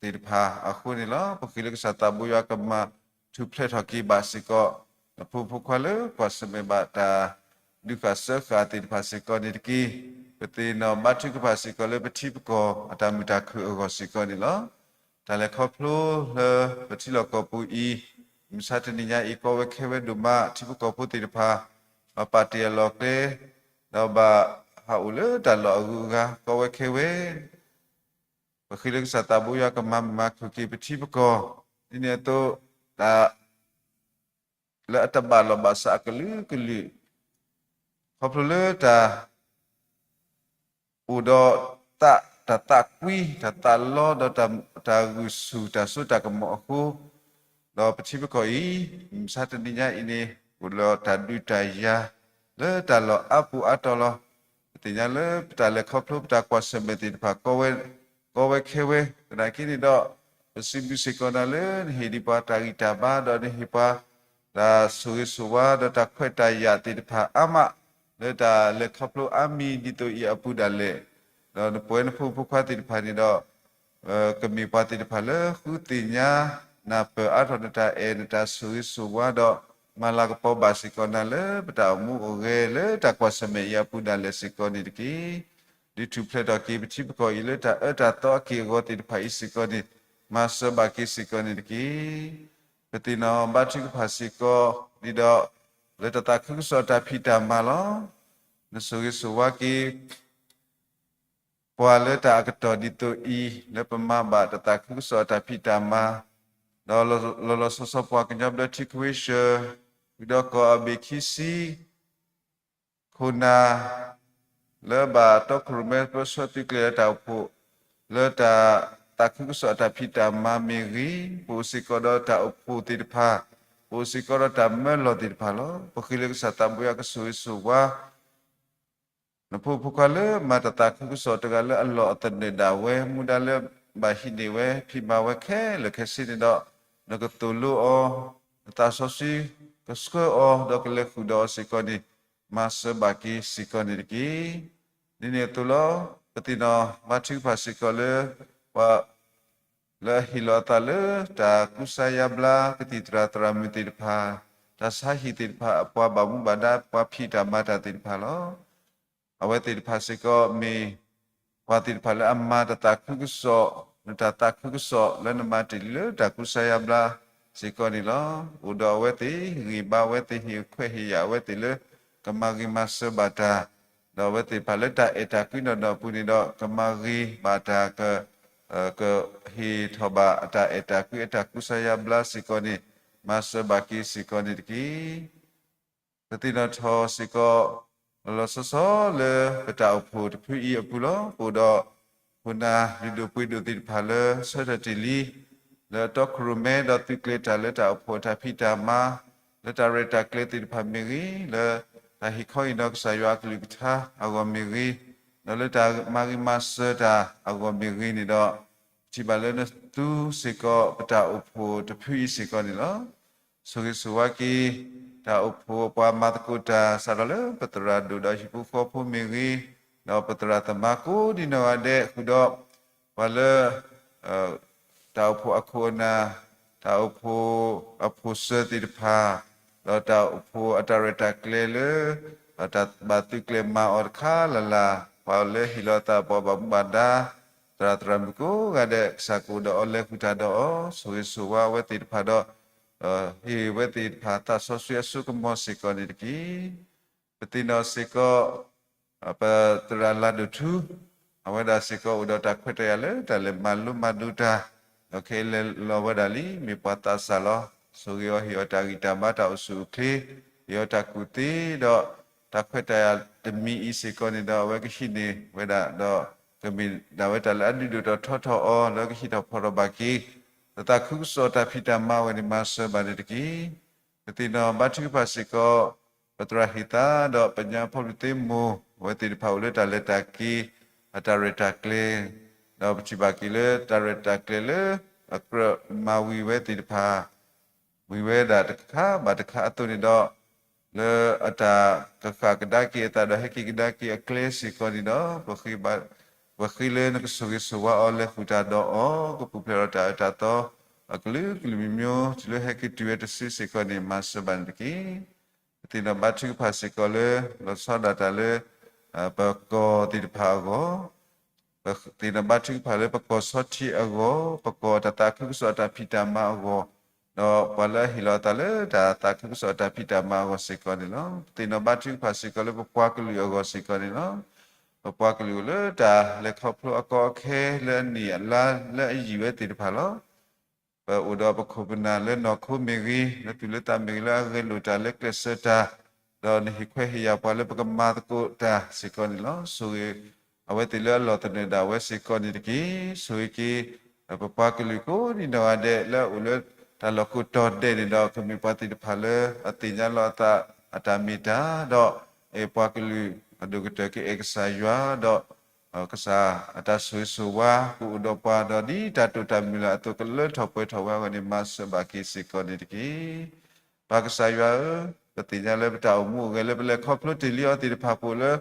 သ့ၣ်တဖၣ်အဃိန့ၣ်လီၤ. ပဃ့လၢကစၢ်သးဘိယွၤကမၤထူၣ်ဖျဲးထီၣ်က့ၤဘၣ်စ့ၢ်ကီး နဖိမုၣ်ဖိခွါလၢကွၢ်ဆၢၣ်မဲာ်ဘၣ်တၢ်ဒုးဃာ်စၢဃာ်သ့ၣ်တဖၣ်စ့ၢ်ကီးန့ၣ်တက့ၢ်. ပသ့ၣ်နီၣ်ဘါထုကဖၣ်စ့ၢ်ကီးလၢပထံပကီၢ်အတၢ်မုာ်တၢ်ခုၣ်အဂီၢ်စ့ၢ်ကီးန့ၣ်လီၤ. တၢ်လဲၤခီဖျိလၢပထံလီၢ်ကီၢ်ပူၤအံၤ, မုၢ်ဆါတနံၤညါအံၤ ကီဝဲခဲဝဲဒိၣ်မး ထံဖိကီၢ်ဖိသ့ၣ်တဖၣ် ဘၣ်ပာ်တ့ၢ်အလီၢ်ကျဲ ဒီးဘၣ်ဟးအိၣ်လၢတၢ်လီၢ်အဂုၤအဂၤ ကီဝဲခဲဝဲ ပဃ့လၢကစၢ်သးဘိယွၤကမၤမုာ်မၤခုၣ်က့ၤပထံပကီၢ်, ဒ်န့ၣ်အသိး တၢ် လၢအတဘၣ်လီၢ်ဘၣ်စးအကလုာ်ကလုာ်, ခီဖျိလၢတၢ် အိၣ်ဒီးသး တၢ်သးကွံ တၢ်သးလီ ဒီးတၢ်ဂုာ်ဆူၣ်တၢ်စိတၢ်ကမီၤအဃိ, ဒီးပထံပကီၢ်အံၤ မုၢ်မဆါတနံၤညါအံၤန့ၣ် အိၣ်ဒီးတၢ်ဒုးတၢ်ယၤ လၢတၢ်လီၢ်အါပူၤအါတီၤလီၤ. ပသ့ၣ်ညါလၢပတၢ်လဲၤခီဖျိပတၢ်ကွၢ်ဆၢၣ်မဲာ်သ့ၣ်တဖၣ် ကီဝဲခဲဝဲ, သနာ်က့န့ၣ်ဒီး ပစံးဘျုးစ့ၢ်ကီးနၤလၢနဟ့ၣ်ဒံးပှၤတၢ်ဂံၢ်တၢ်ဘါ ဒီးနဟ့ၣ်ပှၤ တၢ်ဆိၣ်ဂ့ၤဆိၣ်ဝါ ဒီးတၢ်ခွဲးတၢ်ယာ်သ့ၣ်တဖၣ်အါမး လၢတၢ်လဲၤခီဖျိအါမံၤဒ်သိးအံၤအပူၤဒၣ်လဲာ်, ဒီးနပဝဲနဖိမုၣ်ဖိခွါသ့ၣ်တဖၣ်န့ၣ်ဒီး ကမ့ၢ်ပှၤသ့ၣ်တဖၣ်လၢဃုသ့ၣ်ညါ နၢ်ပၢၢ်အါထီၣ်နတၢ်အဲၣ် နတၢ်ဆိၣ်ဂ့ၤဆိၣ်ဝါဒီး မၤလၤကပီၤဘၣ်စ့ၢ်ကီးနၤလၢပတၢ်အိၣ်မူအိၣ်ဂဲၤ လၢတၢ်ကွၢ်ဆၢၣ်မဲာ်အံၤအပူၤဒၣ်လဲာ်စ့ၢ်ကီးန့ၣ်တက့ၢ်. ဒုးထူၣ်ဖျဲးထီၣ်က့ၤပထံပကီၢ်အံၤလၢတၢ်အၢတၢ်သီအက့ၢ်အဂီၤသ့ၣ်တဖၣ်အံၤစ့ၢ်ကီးန့ၣ် မၤစၢၤဘၣ်က့ၤစ့ၢ်ကီးန့ၣ်တက့ၢ်. ပသ့ၣ်နီၣ်ဘါထုကဖၣ်စ့ၢ်ကီးန့ၣ်ဒီး လၢတၢ်သးခုကစီၣ်အတၢ်ဖံးတၢ်မၤလီၤ. နဆိၣ်ဂ့ၤဆိၣ်ဝါက့ၤ ပှၤလၢတၢ်အကတီၢ်ဒ်သိးအံၤ လၢပမၤဘၣ်တၢ်သးခုကစီၣ်အတၢ်ဖံးတၢ်မၤ, ဒီးလီၤလီၤဆီဆီပှၤကညီဘျၢထံခဝ့ၡၢၣ် ဃုာ်ဒီးကီၢ်အဘ့ၣ်ခံဆံ ခိၣ်နၢ် လၢဘၣ်တီခိၣ်ရိၣ်မဲပၢဆှၢသုးကျဲၤလၢတၢ်အိၣ်ဖှိၣ် လၢတၢ်သးခုကစီၣ်အတၢ်ဖံးတၢ်မၤမ့ၢ်ဂ့ၤ, ပအိၣ်စ့ၢ်ကီးဒီးတၢ်အိၣ်ဖှိၣ်သ့ၣ်တဖၣ်, ပအိၣ်စ့ၢ်ကီးဒီးတၢ်မၢလီၤသ့ၣ်တဖၣ်လီၤ. ပဃ့လၢကစၢ်သးဘိယွၤကဆိၣ်ဂ့ၤဆိၣ်ဝါ နဖိမုၣ်ဖိခွါလၢမၤတၢ်သးခုကစီၣ်တဂၤလၢအလီၢ်အသနၢၣ်ဒၣ်ဝဲ မူဒါလၢဘၣ်ဟံးန့ၢ်ဝဲ ဖံးမၤဝဲခဲလၢာ်ခဲဆ့န့ၣ်ဒီး နကသိၣ်လိအီၤ, နသးစီဆှံကဆှၢအီၤ ဒီးကလဲၤဃုာ်ဒီးအီၤစ့ၢ်ကီးန့ၣ် မၤစၢၤဘၣ်က့ၤစ့ၢ်ကီးန့ၣ်တက့ၢ်. ဒ်န့ၣ်အသိးလီၤ. ပသ့ၣ်နီၣ်ဘါထုကဖၣ်စ့ၢ်ကီးလၢ ပှၤ လၢအဟ့ၣ်လီၤအသးလၢတၢ်ကူစါယါဘျါ ကသံၣ်သရၣ်သရၣ်မုၣ်သ့ၣ်တဖၣ်, တၢ်ဆါဟံၣ်သ့ၣ်တဖၣ်, ပှၤဘၣ်မူဘၣ်ဒါ, ပှၤဖံးတၢ်မၤတၢ်သ့ၣ်တဖၣ်လီၤ. အဝဲသ့ၣ်တဖၣ်စ့ၢ်ကီးမ့ၢ် ပှၤသ့ၣ်တဖၣ်လၢအမၤတၢ်သးခုကစီၣ်, နတၢ်သးခုကစီၣ်လၢနမၤတ့ၢ်လံလၢတၢ်ကူစါယါဘျါစ့ၢ်ကီးန့ၣ်လီၤ. အိၣ်ဒီးအဝဲသ့ၣ်ဂံၢ်ဘါအဝဲသ့ၣ် ဟ့ၣ်ခွဲးဟ့ၣ်ယာ်အဝဲသ့ၣ်လၢ ကမၤဂ့ၤမၤစၢၤဘၣ်တၢ်, ဒီးအဝဲသ့ၣ်တဖၣ်လၢတၢ်အဲၣ်တၢ်ကွံနီၢ်နီၢ်အပူၤန့ၣ်ဒီး ကမၤဂ့ၤဘၣ်တၢ်, ကဟ့ၣ်ထီၣ်ဘၣ်အတၢ်အဲၣ်တၢ်ကွံအတၢ်ကူစါယါဘျါစ့ၢ်ကီးန့ၣ် မၤစၢၤဘၣ်က့ၤစ့ၢ်ကီးန့ၣ်တက့ၢ်. ပသ့ၣ်နီၣ်ထီၣ်စ့ၢ်ကီး လီၤလီၤဆီဆီလၢပတၢ်အိၣ်ဖှိၣ်တဖုအံၤအပူၤလီၤ. ပအိၣ်ဒီး ခိၣ်နၢ်လုၢ်ဒိၣ်ပှ့ၤဒိၣ်သ့ၣ်တဖၣ်လၢဆၢထၢၣ်တ့ၢ်လံ လၢတီခိၣ်ရိၣ်မဲ ဒီးသုးကျဲၤတၢ်လၢတၢ်အိၣ်ဖှိၣ်အတၢ်ဖံးတၢ်မၤ, လၢတၢ်ရဲၣ်တၢ်ကျဲၤသ့ၣ်တဖၣ်မ့ၢ်ဂ့ၤ, လၢတၢ်ဟ့ၣ်ခီဟ့ၣ်နီၤကစၢ်ယွၤအကလုၢ်ကထါအဂီၢ်မ့ၢ်ဂ့ၤ, ဒီးလၢတၢ်မၤဂ့ၤမၤစၢၤတၢ်အဂီၢ်မ့ၢ်ဂ့ၤန့ၣ်ဒီး ထံၣ်ဘၣ်လၢနသူစ့ၢ်ကီးပတၢ်အိၣ်ဖှိၣ်တဖုအံၤစ့ၢ်ကီးန့ၣ်လီၤ. ဆိၣ်ဂ့ၤဆိၣ်ဝါက့ၤ တၢ်အိၣ်ဖှိၣ်ပှၤမၤသကိးတၢ် စးထီၣ်လၢပသရၣ်ဒိၣ်ဒီးဟံၣ်ဖိဃီဖိမ့ၢ်ဂ့ၤ, ဒီးပသရၣ်သမါကိးဒံနီၢ်ဂၤဒဲး ဃုာ်ဒီး ပှၤလၢ တၢ်အိၣ်ဖှိၣ်အခိၣ်အနၢ်, တၢ်အိၣ်ဖှိၣ်အဖိၣ်စၢၤသ့ၣ်တဖၣ်, ဒီးတၢ်အိၣ်ဖှိၣ်အတၢ်ရဲၣ်တၢ်ကျဲၤလၢ တၢ်ဘၣ်သုးကျဲၤမၤအီၤတခါလၢ်လၢ်, ပှၤလၢဟ့ၣ်လီၤသးပှၤဘၣ်မူဘၣ်ဒါ, သရၣ်သရၣ်မုၣ်ကိးဂၤဒဲး ကစၢ်ကအိၣ်ဒီးအီၤလဲၤဃုာ်တၢ်ဒီးအီၤ, ဆိၣ်ဂ့ၤဆိၣ်ဝါအဝဲသ့ၣ်တဖၣ်ဒီး ဟ့ၣ်ဝဲသ့ၣ်တဖၣ်သးစီဆှံအစိကမီၤစ့ၢ်ကီးန့ၣ်တက့ၢ်. ပသ့ၣ်နီၣ်စ့ၢ်ကီး ပသရၣ်လၤဒိၣ်ထူ အဝဲဒၣ်စ့ၢ်ကီးအိၣ်ဒီးတၢ်ခွဲးတၢ်ယာ်လၢတၢ်လဲၤမၤလိမၤဒိးတၢ်, ဒီးခဲအံၤလဲၤလီၤဝဲဒၣ်လံ မ့ၢ်ပှၤသးစၢ်လီၤ. ဆိၣ်ဂ့ၤအီၤ ဟ့ၣ်အီၤတၢ်ဂံၢ်တၢ်ဘါ တၢ်အိၣ်ဆူၣ်အိၣ်ချ့, ဟ့ၣ်အီၤတၢ်ကူၣ်သ့ဒီး တၢ်ခွဲးတၢ်ယာ်တမံၤအံၤစ့ၢ်ကီးန့ၣ်ဒီး အဝဲကဟံးန့ၢ်ဝဲဒၣ်ဒီး ကမ့ၢ်ဒၣ်ဝဲတၢ်လၢအဒုးဒိၣ်ထီၣ်ထီထီၣ်အီၤ လၢကဟံးထီၣ်ဖီၣ်ထီၣ်ဘၣ်က့ၤ တၢ်သးခုကစီၣ်တၢ်ဖံးတၢ်မၤဝဲန့ၣ် မၤစၢၤဘၣ်န့ၣ်တက့ၢ်. ပသ့ၣ်နီၣ်ဘါထုကဖၣ်စ့ၢ်ကီး ပသရၣ်ဟ့ၣ်သါဒီးပညါဖီလူၤသ့မိၢ် အဝဲသ့ၣ်တဖၣ်အိၣ်လၢတၢ်လဲၤတၢ်က့ၤ အတၢ်ရဲၣ်တၢ်ကျဲၤ, ဒီးပထံၣ်ဘၣ်က့ၤလၢတၢ်ရဲၣ်တၢ်ကျဲၤလၢ အကြၢးမၤဝံၤဝဲသ့ၣ်တဖၣ် ဝံၤဝဲဒၣ်တခါဘၣ်တခါအသိးန့ၣ်ဒီး လၢအတၢ်ကဃၣ်ကဒါက့ၤအသးဒီးဟဲက့ၤကဒါက့ၤအကျဲစ့ၢ်ကီးန့ၣ်ဒီး ပဃ့လၢနကဆိၣ်ဂ့ၤဆိၣ်ဝါအီၤ လဲၤဃုာ်တၢ်ဒီးအီၤ ကပူၤဖျဲးဒီးတၢ်အၢတၢ်သီ အကလုာ်ကလုာ်မံၤမံၤ တုၤလၢဟဲက့ၤတုၤဝဲတစုစ့ၢ်ကီးန့ၣ် မၤစၢၤဘၣ်န့ၣ်တက့ၢ်. ပသ့ၣ်နီၣ်ဘါထုကဖၣ်စ့ၢ်ကီးလၢ လီၤဆီဒၣ်တၢ်လၢ ပကီၢ်သ့ၣ်တဖၣ်အဂီၢ်, ပသ့ၣ်နီၣ်ဘါထုကဖၣ်လၢပကီၢ်ဆီထံးအဂီၢ်, ပကီၢ်တၢ်သးခုကစီၣ်အတၢ်ဖံးတၢ်မၤအဂီၢ်, ဒီးပှၤလၢအဟ့ၣ်လီၤအသးလၢတၢ်သးခုကစီၣ်အတၢ်ဖံးတၢ်မၤအဂီၢ်စ့ၢ်ကီးန့ၣ်လီၤ. ပသ့ၣ်နီၣ်ဘါထုကဖၣ်စ့ၢ်ကီးလၢပပှၤကလုာ်အဂီၢ်စ့ၢ်ကီးန့ၣ်လီၤ. ပပှၤကလုာ်အိၣ်လၢတၢ်လဲၤခီဖျိအကီအခဲလၢအနံၣ်အလါလၢအယံာ်ဝဲသ့ၣ်တဖၣ်လီၤ. ပအိၣ်ဒီးပခိၣ်ပနၢ်လၢနီၢ်ခိမ့ၢ်ဂ့ၤ, လၢသူၣ်လၢသးမ့ၢ်ဂ့ၤ, လၢအဂဲၤလိာ်တၢ်လၢကျဲးစၢးတၢ်, ဒီးနဟ့ၣ်ခွဲးဟ့ၣ်ယာ်ပှၤလၢပကမၤသကိးတၢ်စ့ၢ်ကီးန့ၣ်လီၤ. ဆိၣ်ဂ့ၤအဝဲသ့ၣ်လၢအလီၢ်သနၢၣ်ဒၣ်ဝဲစ့ၢ်ကီးန့ၣ်တက့ၢ်. ဆိၣ်ဂ့ၤက့ၤ ပပှၤကလုာ်ကိးဒံးနီၢ်ဂၤဒဲးလၢအအိၣ်လၢတၢ်လီၢ်ကိးတီၤဒဲးန့ၣ်ဒီး ကမ့ၢ်ပှၤသ့ၣ်တဖၣ်လၢအသ့ၣ်ညါလီၤအသး အတၢ်မ့ၢ်တၢ်, ဒီးအဲၣ်ပှၤကလုာ်အဒိၣ်ကတၢၢ်ကအဲၣ်ကစၢ်ယွၤ, ဒီး ကစၢ်အတၢ်ဆိၣ်ဂ့ၤဆိၣ်ဝါကအိၣ်ဒီးပှၤ, ဒီးဒ်တၢ်တိာ်တၢ်မုၢ်လၢ်အသိး ကလၢထီၣ်ပှဲၤထီၣ်ဝဲအဂီၢ်န့ၣ် မၤစၢၤဘၣ်က့ၤစ့ၢ်ကီးန့ၣ်တက့ၢ်. ပၢ်ကစၢ်ယွၤဧၢ, ပသ့ၣ်ညါလၢပတၢ်အိၣ်မူအိၣ်ဂဲၤလၢပလဲၤခီဖျိတ့ၢ်လံအီၤသ့ၣ်တဖၣ် ပအိၣ်လၢ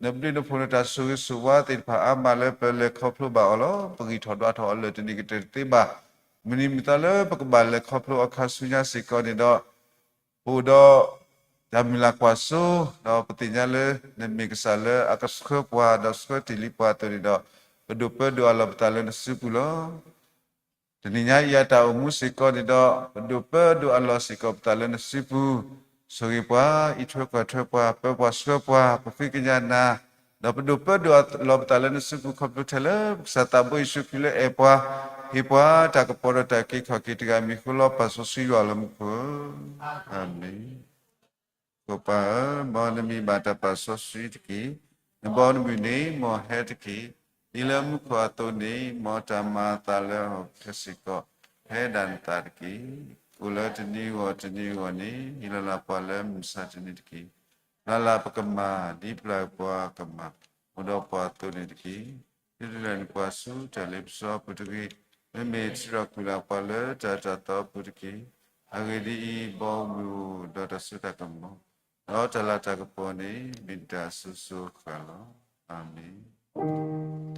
နဘျုးနဖှိၣ်နတၢ်ဆိၣ်ဂ့ၤဆိၣ်ဝါသ့ၣ်တဖၣ်အါမးလၢပလဲၤခီဖျိဘၣ်အီၤလီၤ. ပဂံၢ်ထီၣ်ဒွးထီၣ်အီၤလၢာ်တန့ၢ်ကတၢၢ်တသ့ဘၣ်. မုၢ်နံၤမုၢ်သီလၢပကဘၣ်လဲၤခီဖျိအခါဆူညါစ့ၢ်ကီးန့ၣ်ဒီး ပအိၣ်ဒီးတၢ်မုၢ်လၢ်ကွၢ်စိ, ဒီးပသ့ၣ်ညါလၢနမ့ၢ်ကစၢ်လၢအကဆှၢပှၤ ဒီးဆှၢတ့ၢ်လံပှၤအသိးန့ၣ်ဒီး, ပဒိးပၢဒိးအလီၢ်ပသးလၢနစုပူၤလီၤ. တနံၤညါအံၤအတၢ်အိၣ်မူစ့ၢ်ကီးန့ၣ်ဒီး, ပဒိးပၢဒိးအလီၢ်စ့ၢ်ကီးပသးလၢနစုပူၤ, ဆိၣ်ဂ့ၤပှၤ, အံးထွဲကွၢ်ထွဲပှၤ, ပၢပှၤဆှၢပှၤ, ပဃ့ကညးနၤ, ဒီးပဒိးပၢဒိးအလီၢ်ပသးလၢနစုပူၤ ခီဖျိထဲလၢပကစၢ်သးဘိယ့ၣ်ၡူးခရံာ်လၢအဲၣ်ပှၤ, ဟ့ၣ်ပှၤတၢ်ကပီၤဒီးတၢ်အုၣ်က့ၤခီၣ်က့ၤတဂၤအမံၤအဃိလီၤ. ပၢ်စီဆှံယွၤလၢမူခိၣ်, အၤမ့ၣ်. ကိၣ်ပၢ်ဧၢ, မ်နမံၤဘၣ်တၢ်ပၢ်စီဆှံတက့ၢ်. နဘီနမုၢ်န့ၣ် မ်ဟဲတက့ၢ်. ဒ်လၢမူခိၣ်အသိးန့ၣ် မ်တၢ်မၤအသးလၢဟီၣ်ခိၣ်ချၢစ့ၢ်ကီး ပဟဲဒၣ်နသးတက့ၢ်. အိၣ်လၢတနံၤအဂီၢ်တနံၤအဂီၢ်န့ၣ် ဟ့ၣ်လီၤလၢ်ပှၤလၢမုၢ်မဆါတနံၤတက့ၢ်. လၢ်လၢ်ပကမၤ ဒ်ပျၢ်ပှၤကမၤ အိၣ်ဒီးပှၤအသိးန့ၣ်တက့ၢ်. ဒုးဒုးလၢ်န့ၢ်ပှၤဆူတၢ်လ့ပစီအပူၤတဂ့ၤ, မ့မ့ၢ်ထံၣ်ထီၣ်ကွံာ်လၢ်ပှၤလၢတၢ်တၢ်သီအပူၤတက့ၢ်. အဂ့ၢ်ဒ်အံၤ, ဘီမုၢ်ဒီးတၢ်စိတၢ်ကမီၤ ဒီးတၢ်လၤတၢ်ကပီၤန့ၣ် မ့ၢ်တၢ်စိၤစိၤအဃၣ်လီၤ. အၤမ့ၣ်.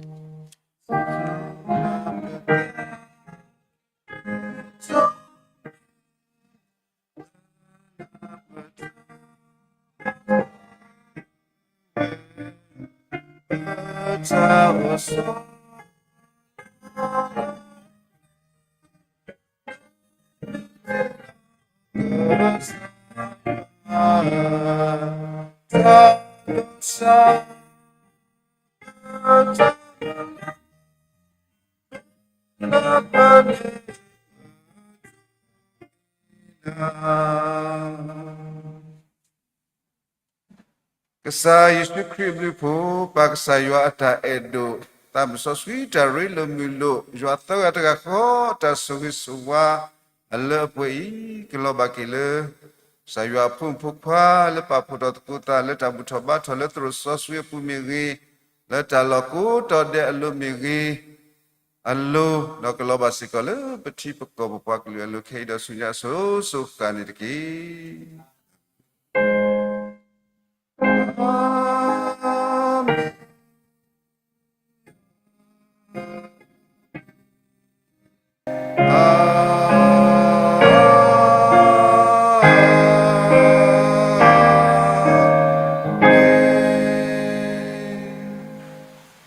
ကစၢ်ယ့ၣ်ၡူးခရံာ်အဘျုးအဖှိၣ်, ပၢ်ကစၢ်ယွၤအတၢ်အဲၣ်ဒိၣ်, သးစီဆှံတၢ်ရ့လိာ်မုာ်လိာ်, ယွၤသၢဂၤတဂၤဃီ တၢ်ဆိၣ်ဂ့ၤဆိၣ်ဝါအလၢအပှဲၤအံၤ ကလီၤဘၣ်က့ၤလၢ ကစၢ်ယွၤအဖိမုၣ်ဖိခွါလၢပာ်ဖှိၣ်ထီၣ်သကိးသးလၢတၢ်ဘူၣ်ထီၣ်ဘါထီၣ်လၢသရိာ်စီဆှံအပူၤမ့ၢ်ဂ့ၤ, လၢတၢ်လီၢ်ကိးတီၤဒဲးအလိၤမ့ၢ်ဂ့ၤ, အလိၤ, ဒီးကလီၤဘၣ်စ့ၢ်ကီးလၢပထံပကီၢ်ပပှၤကလုာ်အလိၤခဲအံၤဒီးဆူညါအစိၤစိၤဃၣ်န့ၣ်တက့ၢ်.